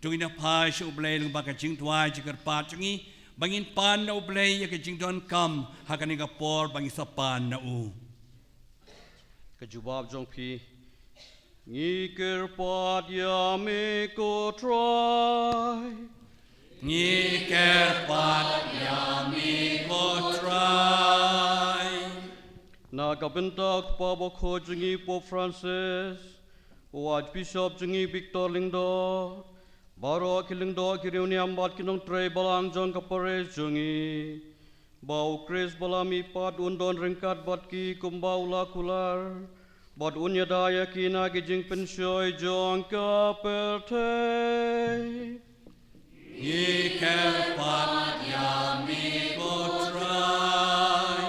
To ngin ïa phai sha U Blei lyngba ka jingduwai jingkyrpad jong ngi, ba ngin pan na U Blei ïa ka jingdonkam ha kane ka por ba ngin sa pan na u. Ka jubab jong phi. Ngi kyrpad ïa me ko Trai. Ngi kyrpad ïa me ko Trai. Na ka bynta u Kpa Bakhuid jong ngi Pope Francis, u Archbishop jong ngi Victor Lyngdoh, baroh ki lyngdoh, ki riewniam bad ki nongtrei balang jong ka parish jong ngi. Ba u Khrist ba la mihpat un don ryngkat bad ki kumba u la kular, bad un ïada ïa ki na ki jingpynshoi jong ka pyrthei. Ngi kyrpad ïa me ko Trai.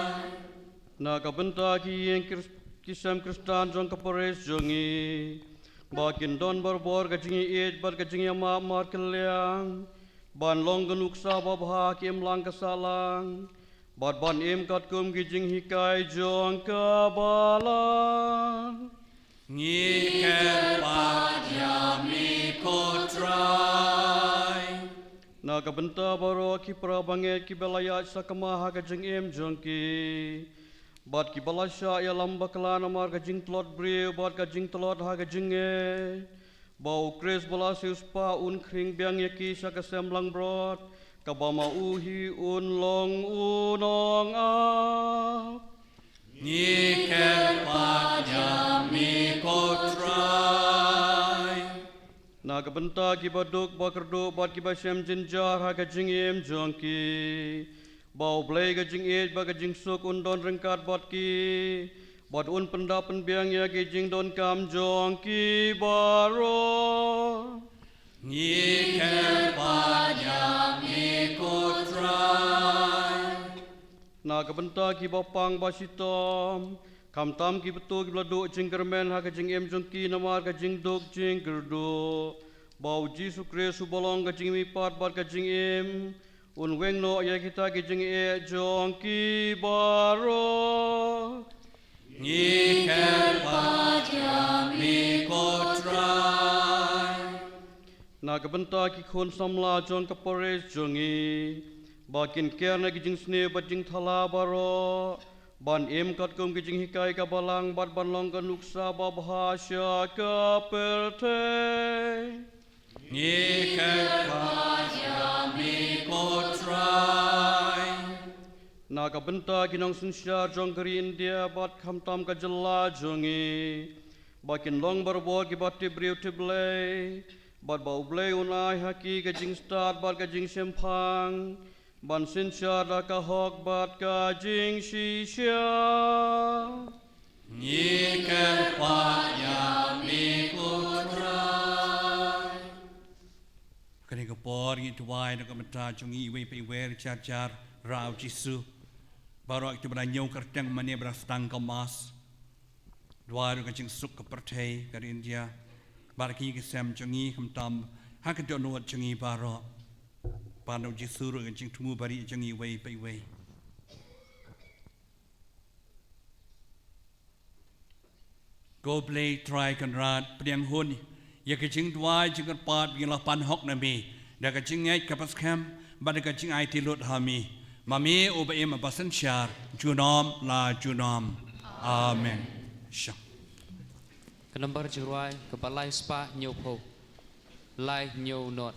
Na ka bynta ki ïing Khrist-, ki sem Khristan jong ka parish jong ngi, ba kin don barabor ka jingïeit bad ka jingïamap markylliang, ban long ka nuksa babha ha ka imlang ka sahlang, bad ban im katkum ki jinghikai jong ka balang. Ngi kyrpad ïa me ko Trai. Na ka bynta baroh ki para bangeit kiba la ïaid sakma ha ka jingim jong ki, bad kiba la shah ïalam bakla namar ka jingtlot briew bad ka jingtlot ha ka jingngeit, ba u Khrist ba la siewspah un khring biang ïa ki sha ka sem langbrot, kaba ma u hi un long u nongap. Ngi kyrpad ïa me ko Trai. Na ka bynta kiba duk ba kyrduh bad kiba shem jynjar ha ka jingim jong ki, ba U Blei ka jingïeit bad ka jingsuk un don ryngkat bad ki, bad un pyndap pynbiang ïa ki jingdonkam jong ki baroh. Ngi kyrpad ïa me ko Trai. Na ka bynta kiba pang ba shitom, khamtam kiba tu kiba la duh jingkyrmen ha ka jingim jong ki namar ka jingduk jingkyrduh, ba U Jisu Khrist uba long ka jingmihpat bad ka jingim, un weng noh ïa kita ki jingeh jong ki baroh. Ngi kyrpad ïa me ko Trai. Na ka bynta ki khun samla jong ka parish jong ngi, ba kin ker na ki jingsniew bad jingthala baroh, ban im katkum ki jinghikai ka Balang bad ban long ka nuksa babha sha ka pyrthei. Ngi kyrpad ïa me ko Trai. Na ka bynta ki nongsynshar jong ka ri India bad khamtam ka jylla jong ngi, ba kin long barabor kiba tip briew tip Blei, bad ba U Blei un ai ha ki ka jingstad bad ka jingshemphang, ban synshar da ka hok bad ka jingshisha. Ngi kyrpad ïa me ko Trai. Kane ka por ngi duwai na ka bynta jong ngi iwei pa iwei, jar jar, Rau Jisu. Baroh kita ba la ñiew kyrteng mane ba la sdang ka Mass. Duwai ruh ka jingsuk ka pyrthei ka ri India. Bad ki ki sem jong ngi khamtam ha ka dohnud jong ngi baroh. Ban U Jisu ruh ka jingthmu bari jong ngi iwei pa iwei. Ko Blei Trai Kynrad, pdiang hun ïa ka jingduwai jingkyrpad ba ngi la pan hok na me, da ka jingngeit kaba skhem bad da ka jingaiti lut ha me, ma me uba im ba synshar junom la junom. Amen. Shah. Ka nombar jingrwai kaba lai spah hynñiew phew. Lai hynñiew nod.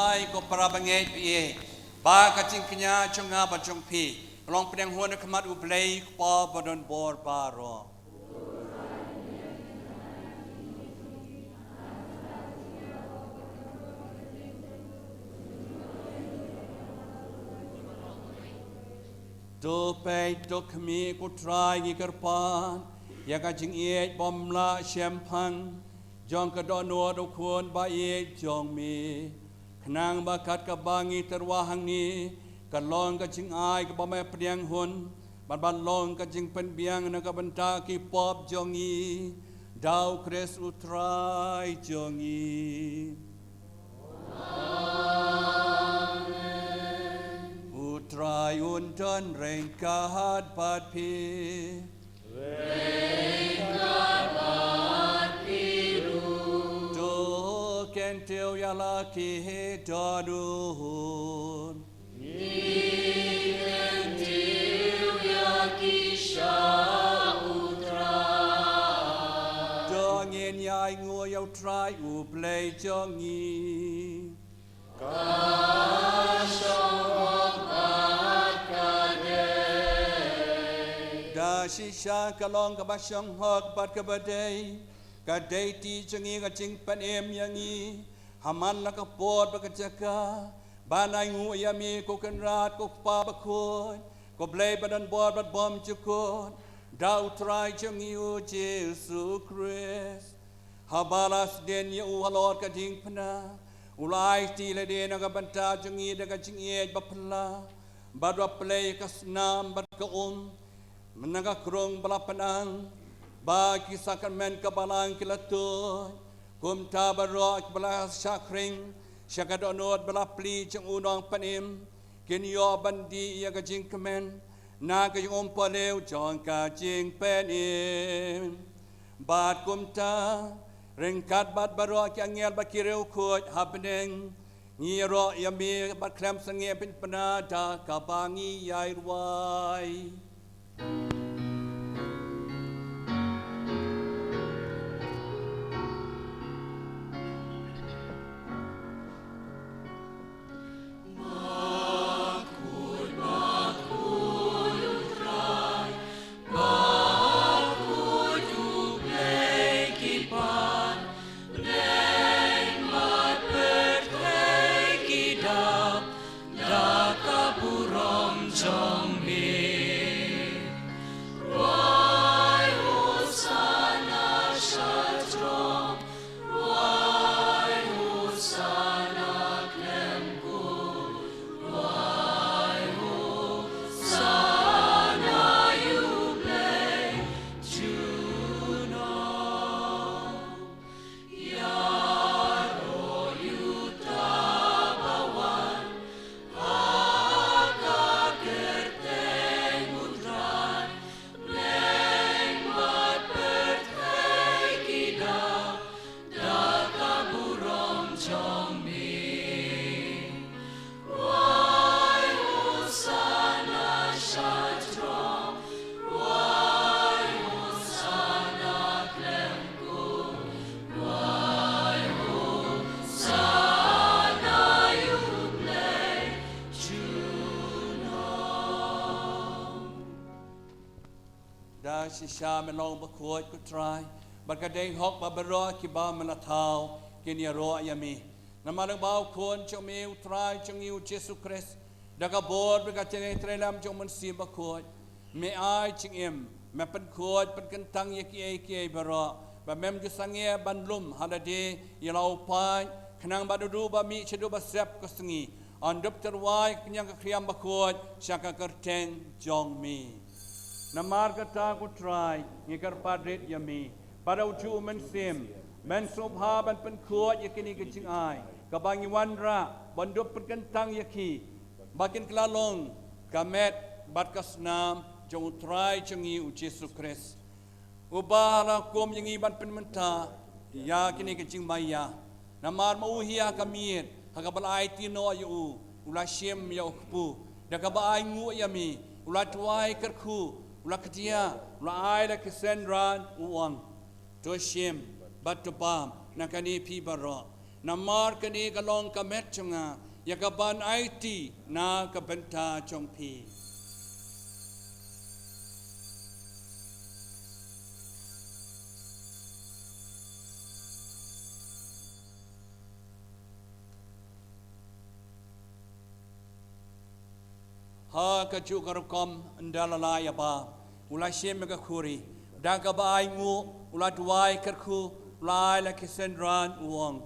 Ai ko para bangeit phi, ba ka jingkñia jong nga bad jong phi long pdiang hun ha khmat U Blei Kpa badonbor baroh. To peit, to khmih, ko Trai, ngi kyrpad ïa ka jingïeit bymlah shemphang jong ka dohnud u Khun ba ïeit jong me, khnang ba kat kaba ngi tyrwa hangne kan long ka jingai kaba me pdiang hun, bad ban long ka jingpynbiang na ka bynta ki pop jong ngi, da U Khrist U Trai jong ngi. U Trai un don ryngkat bad phi. To kyntiew ïa la ki dohnud. To ngin ïa ainguh ïa U Trai U Blei jong ngi. Da shisha ka long kaba shong hok bad kaba dei, ka dei ti jong ngi ka jingpynim ïa ngi ha man la ka por bad ka jaka, ban ainguh ïa me, ko Kynrad, ko Kpa bakhuid, ko Blei badonbor bad bymjukut, da U Trai jong ngi U Jisu Khrist. Haba la sdien ïa u halor ka diengphna, u la aiti lade na ka bynta jong ngi da ka jingïeit baphylla, bad u la plie ka snam bad ka um na ka krung ba la pynang, ba ki sakramen ka balang ki la tuid. Kumta baroh kiba la shah khring sha ka dohnud ba la plie jong u Nongpynim, kin ïoh ban dih ïa ka jingkmen na ka jingum palew jong ka jingpynim. Bad kumta, ryngkat bad baroh ki angel bad ki riewkhuid ha bneng, ngi ïaroh ïa me bad khlem sangeh pynpna da kaba ngi ïai rwai. Da shisha me long bakhuid, ko Trai, bad ka dei hok ba baroh kiba me la thaw kin ïaroh ïa me. Namar lyngba u Khun jong me, u Trai jong ngi u Jisu Khrist, da ka bor bad ka jingtreilang jong u Mynsiem Bakhuid, me ai jingim, me pynkhuid pynkyntang ïa kiei kiei baroh, ba mem ju sangeh ban lum ha lade ïa la u paid, khnang ba naduh ba mih shaduh ba sep ka sngi, yn dup tyrwa ïa ka kñia ka khriam bakhuid sha ka kyrteng jong me. Namar kata, ko Trai, ngi kyrpad rit ïa me, bad ïa ujuh u Mynsiem, men sngewbha ban pynkhuid ïa kine ki jingai, kaba ngi wanrah ban dup pynkyntang ïa ki, ba kin kylla long ka met bad ka snam jong u Trai jong ngi u Jisu Khrist, uba la kum ïa ngi ban pynmynta ïa kine ki jingmaïa. Namar ma u hi ha ka miet, ha kaba la aiti noh ïa u, u la shim ïa u kpu. Da kaba ainguh ïa me, u la duwai kyrkhu, u la kdiah, u la ai la ki synran, u ong: To shim bad to bam na kane phi baroh. Namar kane ka long ka met jong nga, ïa ka ban aiti na ka bynta jong phi. Ha kajuh ka rukom, ynda la lah ïa ba, u la shim ïa ka khuri, da kaba ainguh u la duwai kyrkhu, u la ai la ki synran, u ong: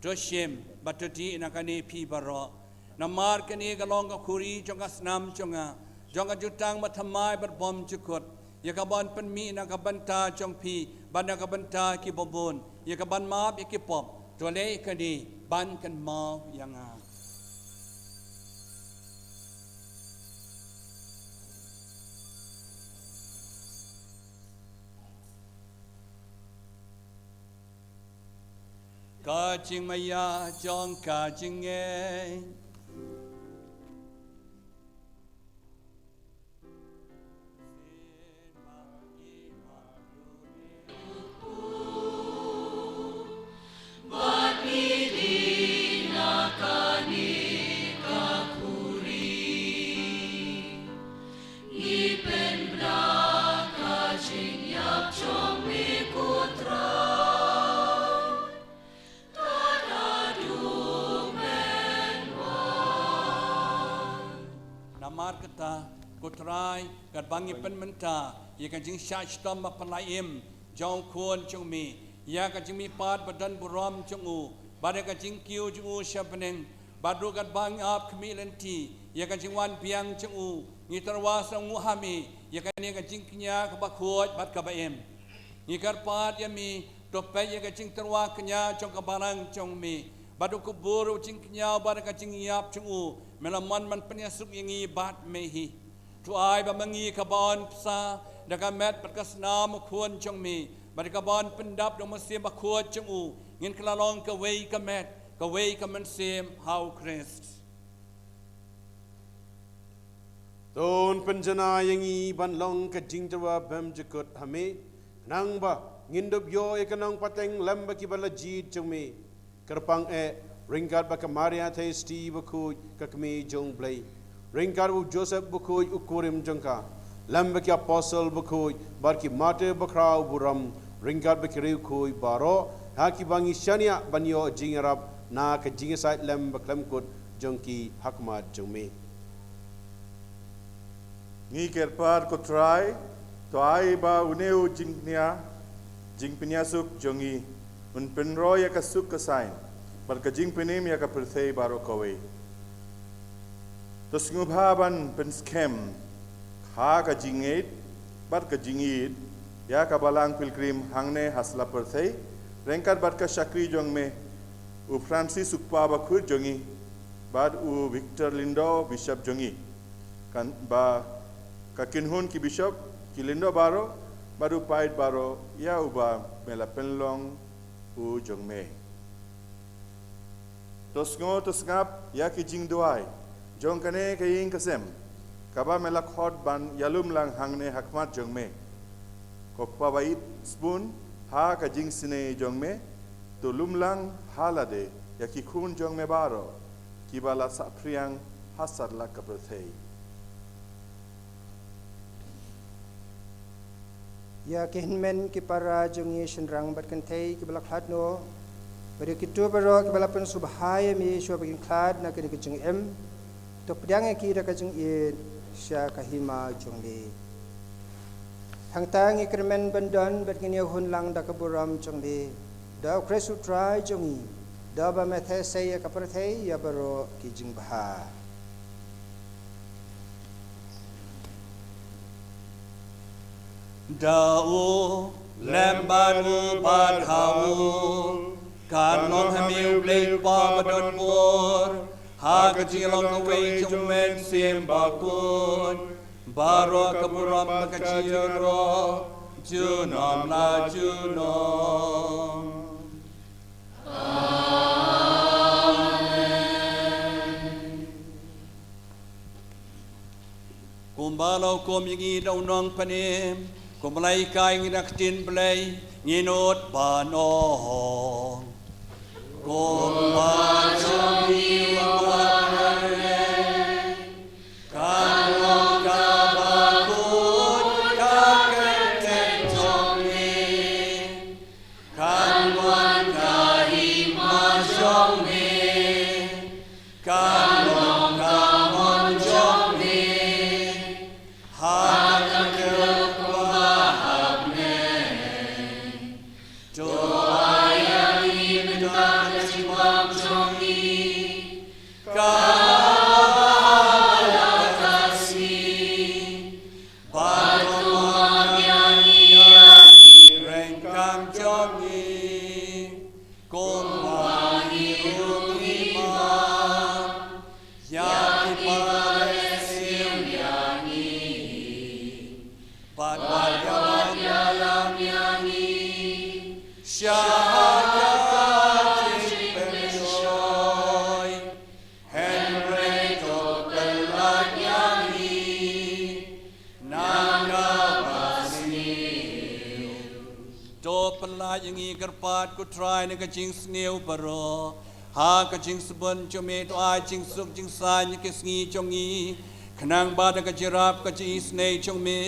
To shim bad to dih na kane phi baroh. Namar kane ka long ka khuri jong ka snam jong nga, jong ka jutang bathymmai bad bymjukut, ïa ka ban pynmih na ka bynta jong phi bad na ka bynta ki babun, ïa ka ban map ïa ki pop. To leh kane ban kynmaw ïa nga. Ka jingmaïa jong ka jingngeit. Namar kata, ko Trai, katba ngi pynmynta ïa ka jingshah shitom ba pynlait im jong u Khun jong me, ïa ka jingmihpat ba don burom jong u, bad ïa ka jingkiew jong u sha bneng, bad ruh katba ngi ap khmih lynti ïa ka jingwan biang jong u, ngi tyrwa sngewnguh ha me ïa kane ka jingkñia kaba khuid bad kaba im. Ngi kyrpad ïa me, to peit ïa ka jingtyrwa kñia jong ka balang jong me, bad u kbur u jingkñia bad ka jingïap jong u, me la mon ban pynïasuk ïa ngi bad me hi. To ai ba ma ngi, ka ban bsa da ka met bad ka snam u Khun jong me, bad ka ban pyndap da u Mynsiem Bakhuid jong u, ngin kylla long kawei ka met, kawei ka mynsiem ha u Khrist. To un pynjanai ïa ngi ban long ka jingtyrwa bymjukut ha me, khnang ba ngin dup ïoh ïa ka nongpateng lem bad kiba la jied jong me. Kyrpang eh, ryngkat bad ka Maria Theisotti bakhuid, ka Kmie jong u Blei, ryngkat u Joseph bakhuid u kurim jong ka, lem bad ki apostol bakhuid, bad ki martir bakhraw burom, ryngkat bad ki riewkhuid baroh, ha kiba ngi shaniah ban ïoh jingïarap na ka jingïasaid lem bakhlem kut jong ki ha khmat jong me. Ngi kyrpad, ko Trai, to ai ba une u jingkñia, jingpynïasuk jong ngi un pynroi ïa ka suk ka saiñ bad ka jingpynim ïa ka pyrthei baroh kawei. To sngewbha ban pynskhem ha ka jingngeit bad ka jingïeit ïa ka Balang Pilgrim hangne ha sla pyrthei, ryngkat bad ka shakri jong me u Francis u Kpa Bakhuid jong ngi, bad u Victor Lyngdoh, Bishop jong ngi, kan ba ka kynhun ki Bishop, ki Lyngdoh baroh, bad u paid baroh ïa uba me la pynlong u jong me. To sngew, to sngap ïa ki jingduwai jong kane ka ïing ka sem, kaba me la khot ban ïalum lang hangne ha khmat jong me. Ko Kpa ba ïeit sbun, ha ka jingsnei jong me, to lum lang ha lade ïa ki khun jong me baroh kiba la saphriang ha satlak ka pyrthei. Ïa ki hynmen ki para jong ngi shynrang bad kynthei kiba la khlad noh, bad ïa kito baroh kiba la pynsngewbha ïa me shuwa ba kin khlad na kane ka jingim, to pdiang ïa ki da ka jingïeit sha ka hima jong me. Hangta ngi kyrmen ban don bad ngin ïa hun lang da ka burom jong me, da u Khrist u Trai jong ngi, da ba me theh sei ïa ka pyrthei ïa baroh ki jingbha. Da u lem bad u bad ha u, kan long ha me U Blei Kpa badonbor, ha ka jinglong kawei jong U Mynsiem Bakhuid, baroh ka burom bad ka jingïaroh junom la junom. Kumba la hukum ïa ngi da u Nongpynim, kumba la hikai ïa ngi na ka ktien Blei, ngin nud ban ong: Kumba jong i u ba ha rleng, kan long kaba kut ka kyrteng jong me, kan wan ka hima jong me, kan long ka mon jong me ha ka kyrteng ba ha bneng. To ai ïa ngi mynta ka jingbam jong ngi, kaba ha la ka sngi. Bad to ai ïa ngi ïa ki ryngkang jong ngi, kumba ngi ruh ngi ai ïa ki ba la sniew ïa ngi. Bad wat ïalam ïa ngi sha ka jingpynshoi, hynrei to pyllait ïa ngi na kaba sniew. To pyllait ïa ngi kyrpad, ko Trai, na ka jingsniew baroh. Ha ka jingsbun jong me to ai jingsuk jingsaiñ ïa ki sngi jong ngi, khnang ba da ka jingïarap ka jingisynei jong me,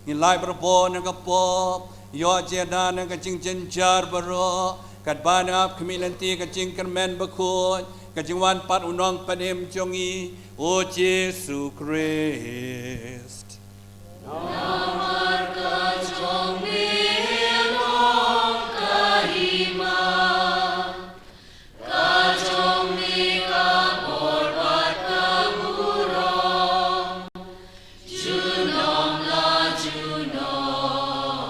ngin lait barabor na ka pop, ïoh jingïada na ka jingjynjar baroh, katba ngi ap khmih lynti ka jingkyrmen bakhuid, ka jingwan pat u Nongpynim jong ngi, u Jisu Khrist. Namar ka jong me long ka hima, ka jong me ka bor bad ka burom, junom la junom.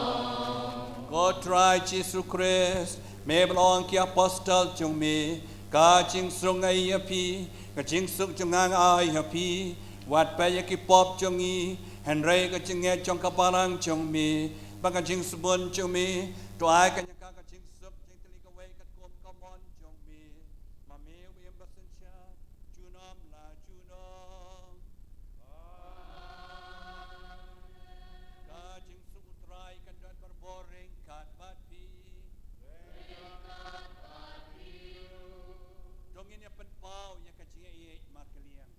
Ko Trai Jisu Khrist, me ba la ong ki apostol jong me, ka jingsuk nga ai ïa phi, ka jingsuk jong nga nga ai ïa phi. Wat peit ïa ki pop jong ngi, hynrei ka jingngeit jong ka balang jong me, bad ka jingsbun jong me, to ai kane ka, ka jingsuk jingtylli kawei katkum ka mon jong me. Ma me u im ba synshar junom la junom. Amen. Ka jingsuk u Trai kan don barabor ryngkat bad phi. To ngin ïa pynpaw ïa ka jingïeit markylliang.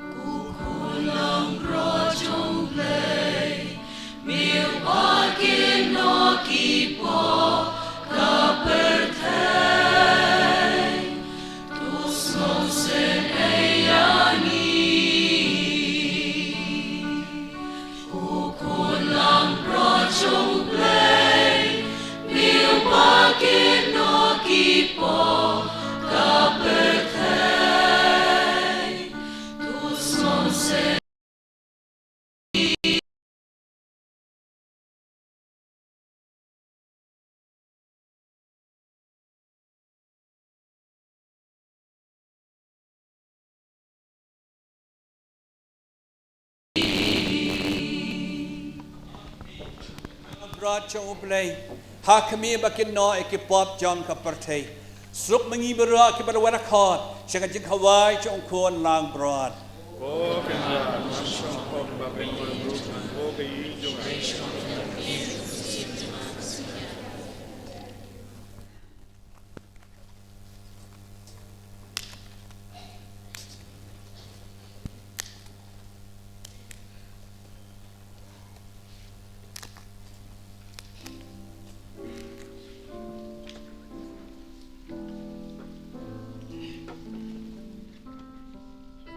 U Khun Langbrot jong U Blei, me uba kynnoh ki pop ka pyrthei. To sngewsih. Langbrot jong U Blei, ha khmih ba kynnoh ïa ki pop jong ka pyrthei. Suk ma ngi baroh kiba la wan khot sha ka jingkhawai jong U Khun Langbrot. Ko Kynrad, man shong khong ba pynmong ruh, ko ka ïing jong nga.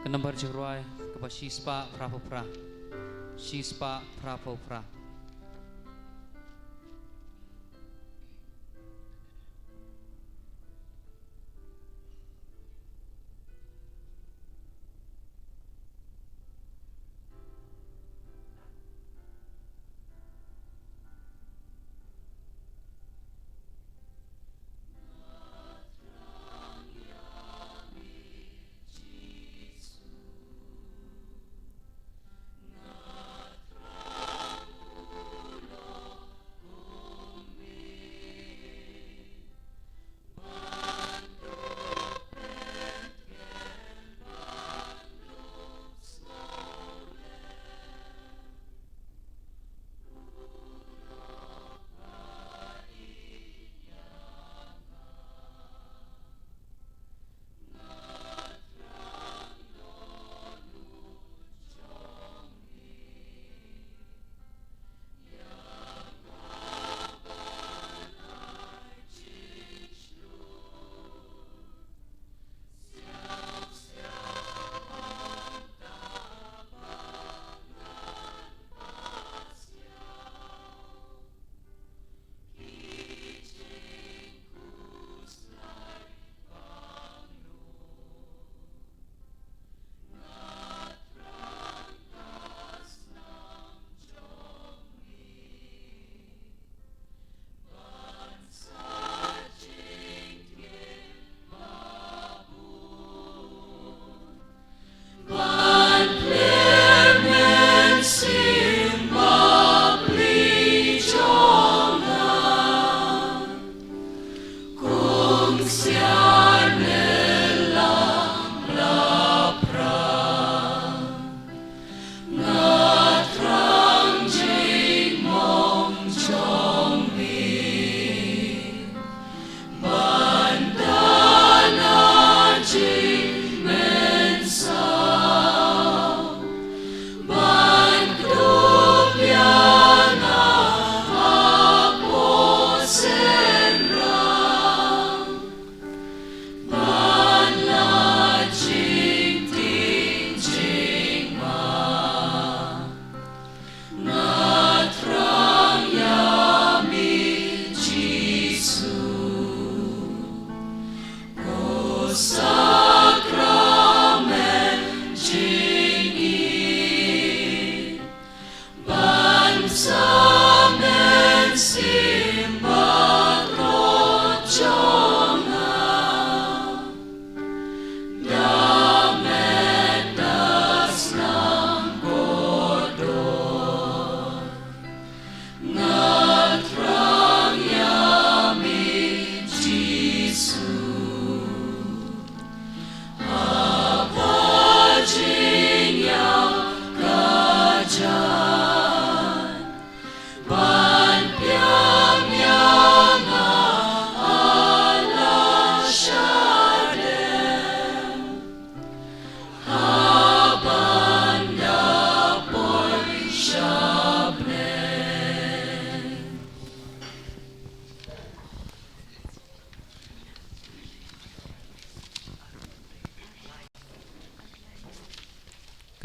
Ka nambar jingrwai kaba shispah phraphew phra. Shispah phraphew phra.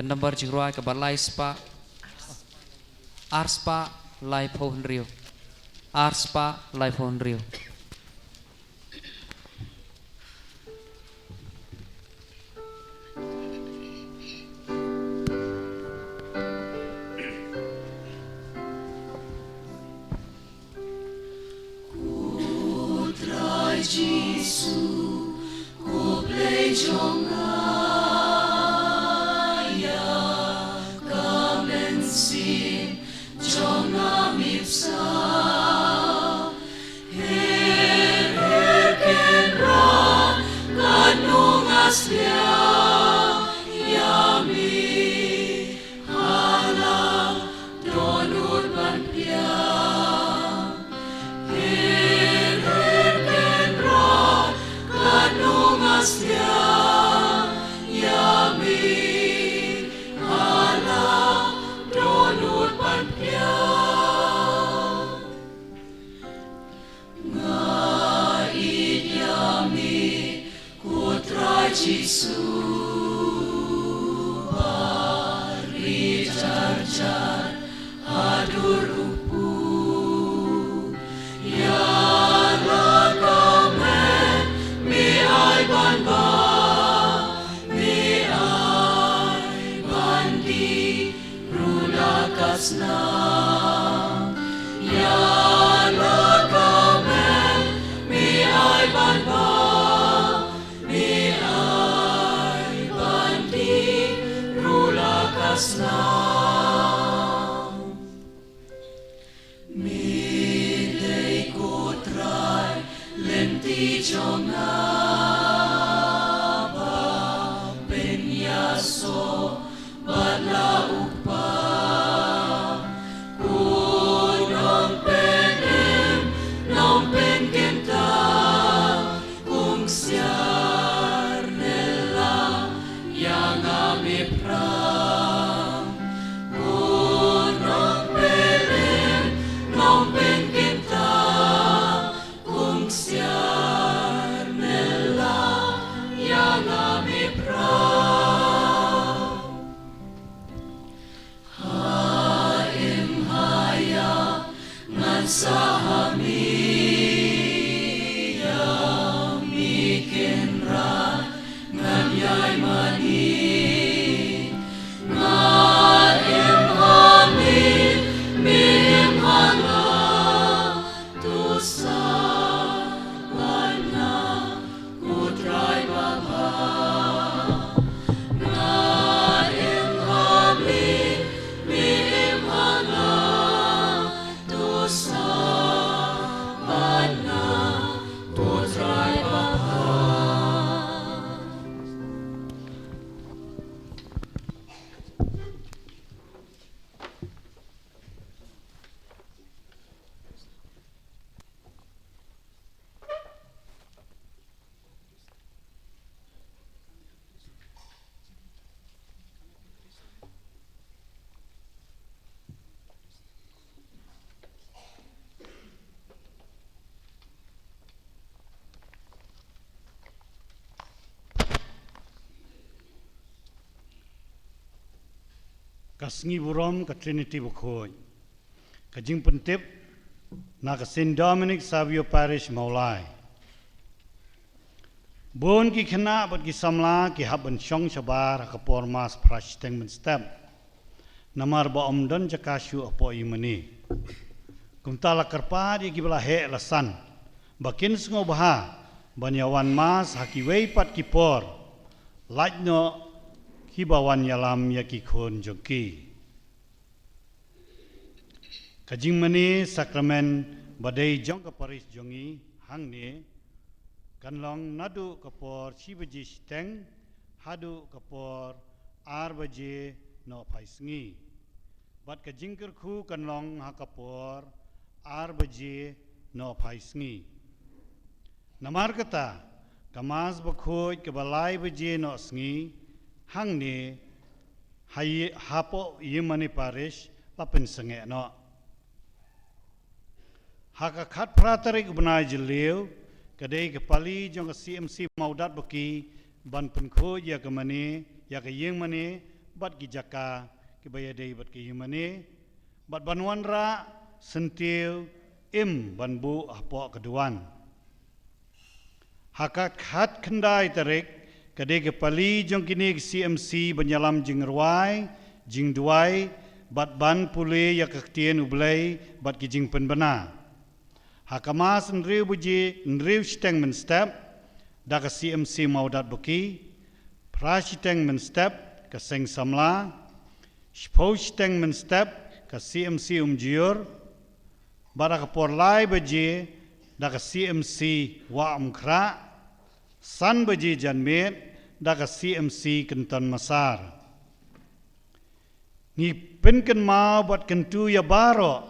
Ka nambar jingrwai kaba lai spah, ar spah laiphew hynriew. Ar spah laiphew hynriew. Ko Trai Jisu, ko Blei jong nga, ïa ka mynsiem jong nga mih bsa. Her her kynrad katno nga sliang ïa me. Hala dohnud ban pdiang. Her her kynrad katno nga sliang ïa me. Hala dohnud ban pdiang. Nga ïeit ïa me, ko Trai Jisu, ba ri jar jar haduh rupu. Ïa la ka met me ai ban ba, me ai ban dih ruh la ka snam. Ïa la ka met me ai ban ba, me ai ban dih ruh la ka snam. Me dei ko Trai lynti jong nga, ba pynïasoh bad la u Kpa. Ko Nongpynim, Nongpynkynta, kong ksiar ne la ïa nga me phra. Ko Nongpynim, Nongpynkynta, kong ksiar ne la ïa nga me phra. Ha im ha ïap ngan sah ha me, ïa me kynrad ngan ïai mane. Nga im ha me, me im ha nga, to sah bad nga, ko Trai babha. Nga im ha me, me im ha nga, to sah bad nga, ko Trai babha. Ka sngi burom ka Trinity bakhuid. Ka jingpyntip na ka Saint Dominic Savio Parish, Mawlai. Bun ki khynnah bad ki samla ki hap ban shong shabar ha ka por Mass phra shiteng mynstep, namar ba ym don jaka shuh hapoh ïingmane. Kumta la kyrpad ïa kiba la heh la san ba kin sngewbha ban ïa wan Mass ha kiwei pat ki por, lait noh kiba wan ïalam ïa ki khun jong ki. Ka jingmane sakramen ba dei jong ka parish jong ngi hangne kan long naduh ka por shi baje shiteng haduh ka por ar baje nohphai sngi. Bad ka jingkyrkhu kan long ha ka por ar baje nohphai sngi. Namar kata, ka Mass bakhuid kaba lai baje noh sngi hangne ha ïi-, hapoh ïingmane parish la pynsangeh noh. Ha ka khatphra tarik u bnai Jylliew, ka dei ka pali jong ka C M C Mawdatbaki ban pynkhuid ïa ka mane, ïa ka ïingmane bad ki jaka kiba ïadei bad ka ïingmane, bad ban wanrah syntiew im ban buh hapoh ka duwan. Ha ka khatkhyndai tarik ka dei ka pali jong kine ki C M C ban ïalam jingrwai, jingduwai, bad ban pule ïa ka ktien U Blei bad ki jingpynbna. Ha ka Mass hynriew baje, hynriew shiteng mynstep da ka C M C Mawdatbuki, phra shiteng mynstep ka Seng Samla, shiphew shiteng mynstep ka C M C Umjaiur, bad ha ka por lai baje da ka C M C Wah Umkhrah, san baje janmiet da ka C M C Kynton Massar. Ngi pynkynmaw bad kyntu ïa baroh,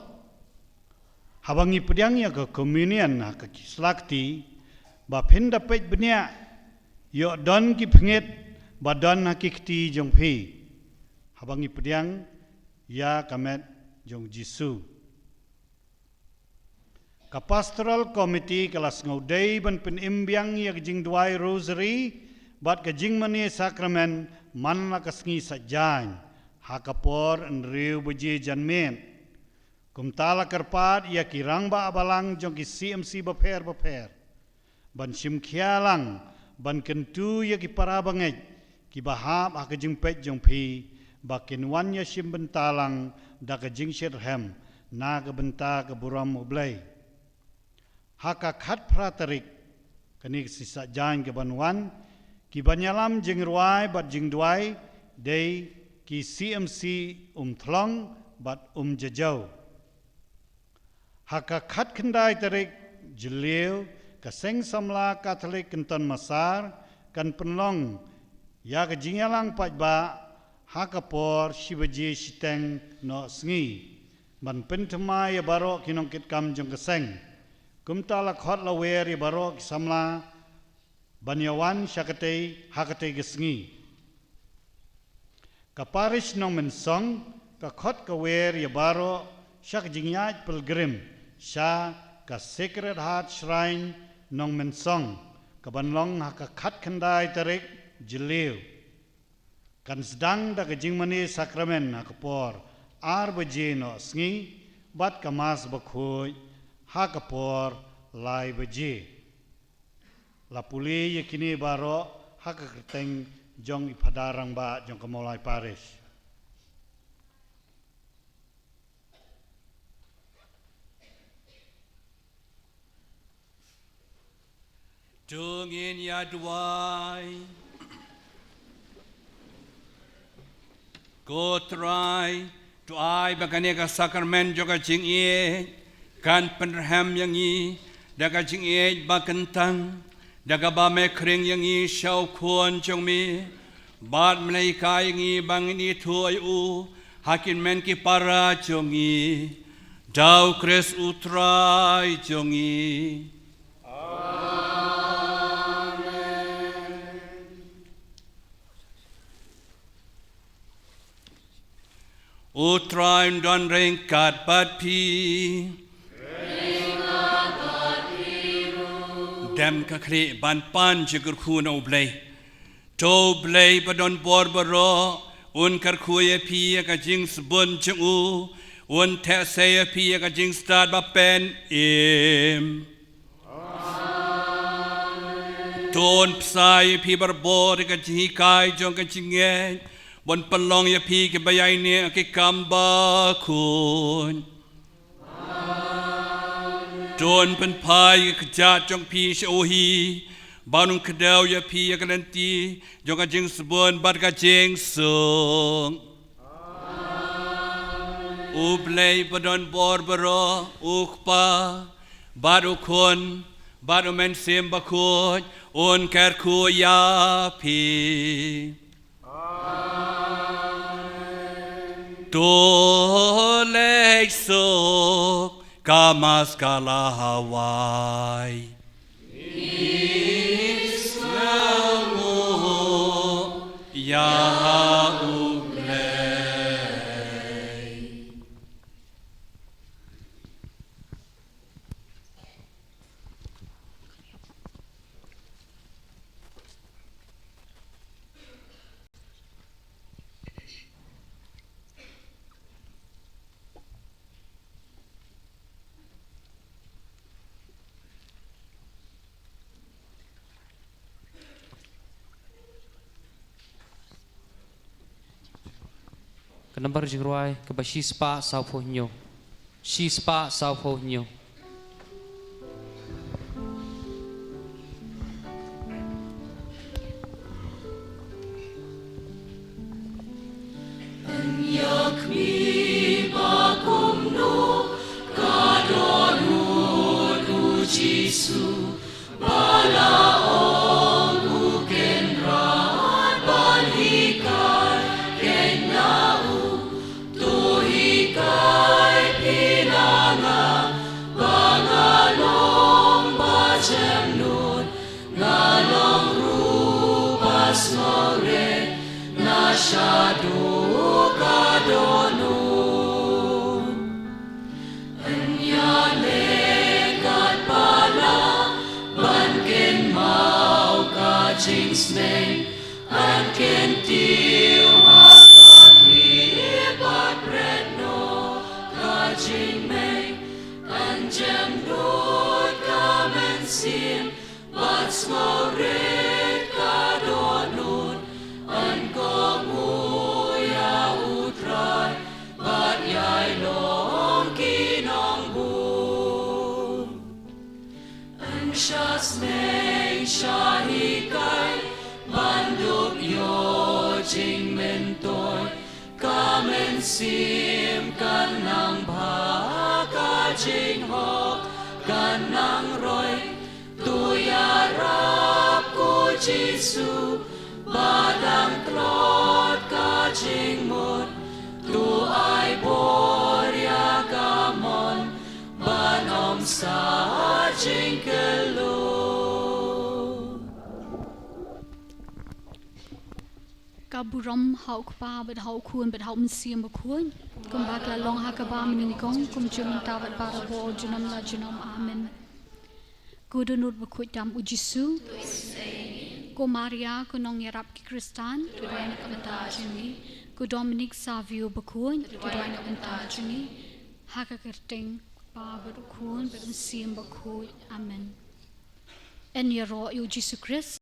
haba ngi pdiang ïa ka communion ha ka ki sla kti, ba phin da peit bniah, ïoh don ki pyngngit ba don ha ki kti jong phi, haba ngi pdiang ïa ka met jong U Jisu. Ka Pastoral Committee ka la sngewdei ban pynim biang ïa ka jingduwai Rosary bad ka jingmane Sakramen man la ka sngi Saitjaiñ, ha ka por hynriew baje janmiet. Kumta la kyrpad ïa ki rangbah balang jong ki C M C bapher bapher ban shim khia lang ban kyntu ïa ki para bangeit kiba hap ha ka jingpeit jong phi, ba kin wan ïashim bynta lang da ka jingshitrhem na ka bynta ka burom U Blei. Ha ka khatphra tarik, kane ka sngi Saitjaiñ kaban wan, kiban ïalam jingrwai bad jingduwai dei ki C M C Umthlong bad Umjajaw. Ha ka khatkhyndai tarik Jylliew, ka Seng Samla Katholik Kynton Massar kan pynlong ïa ka jingïalang paidbah ha ka por shi baje shiteng noh sngi, ban pynthymmai ïa baroh ki nongkitkam jong ka seng. Kumta la khot la wer ïa baroh ki samla ban ïawan sha katei ha katei ka sngi. Ka Parish Nongmynsong ka khot ka wer ïa baroh sha ka jingïaid pilgrim sha ka Sacred Heart Shrine Nongmynsong, kaban long ha ka khatkhyndai tarik Jylliew. Kan sdang da ka jingmane Sakramen ha ka por ar baje noh sngi, bad ka Mass bakhuid ha ka por lai baje. La pule ïa kine baroh ha ka kyrteng jong i Phadar Rangbah jong ka Mawlai Parish. To ngin ïa duwai. Ko Trai, to ai ba kane ka Sakramen jong ka jingïeit kan pynrhem ïa ngi da ka jingïeit ba kyntang, da kaba me khring ïa ngi sha u Khun jong me, bad me la hikai ïa ngi ba ngin ithuh ïa u ha ki hynmen ki para jong ngi. Da U Khrist U Trai jong ngi. Amen. U Trai un don ryngkat bad phi. Dem khatduh ban pan jingkyrkhu na U Blei. To U Blei ba don bor baroh un kyrkhu ïa phi ïa ka jingsbun jong u, un theh sei ïa phi ïa ka jingstad ba pynim. To un bsa ïa phi barabor ïa ka jinghikai jong ka jingngeit, ban pynlong ïa phi kiba ïaineh ha ki kam bakhuid. To un pynphai ïa ka kjat jong phi sha u hi, ban ym kdew ïa phi ïa ka lynti jong ka jingsbun bad ka jingsuk. U Blei ba don bor baroh, U Kpa, bad U Khun, bad U Mynsiem Bakhuid, un kyrkhu ïa phi. Amen. To leit suk, ka Mass ka la wai. Ïa U Blei. Nambar jingrwai kaba shispah sawphew hynñiew. Shispah sawphew hynñiew. Ïa kmie ba kumno ka dohnud, U Jisu, ba la ong u Kynrad ban hikai kein na u. To hikai phi na nga ba nga long ba jemnud, nga long ruh ba sngewrit na shaduh ka dohnud. Ïa leh katba lah ban kynmaw ka jingsneng, yn kyntiew ha ka khlieh bad bret noh ka jingmeng, yn jemnud ka mynsiem bad sngewrit ka dohnud, yn kohnguh ïa U Trai bad ïai long ki nongbun. Yn shah sneng shah hikai ban dup ïoh jingmyntoi, ka mynsiem kan nang bha, ka jinghok kan nang roi. To ïarap ko Jisu ba dang tlot ka jingmut, to ai bor ïa ka mon ban ym sah jingkylluid. Ka burom ha U Kpa bad ha U Khun bad ha U Mynsiem Bakhuid, kumba ka la long ha kaba mynnyngkong, kumjuh mynta bad barabor, junom la junom. Amen. Ko dohnud bakhuid tam, U Jisu. Ko Maria, ko nongïarap ki Khristan, to duwai na ka bynta jong ngi. Ko Dominic Savio Bakhuid, to duwai na ka bynta jong ngi. Ha ka kyrteng U Kpa bad U Khun bad U Mynsiem Bakhuid. Amen. Yn ïaroh ïa U Jisu Khrist.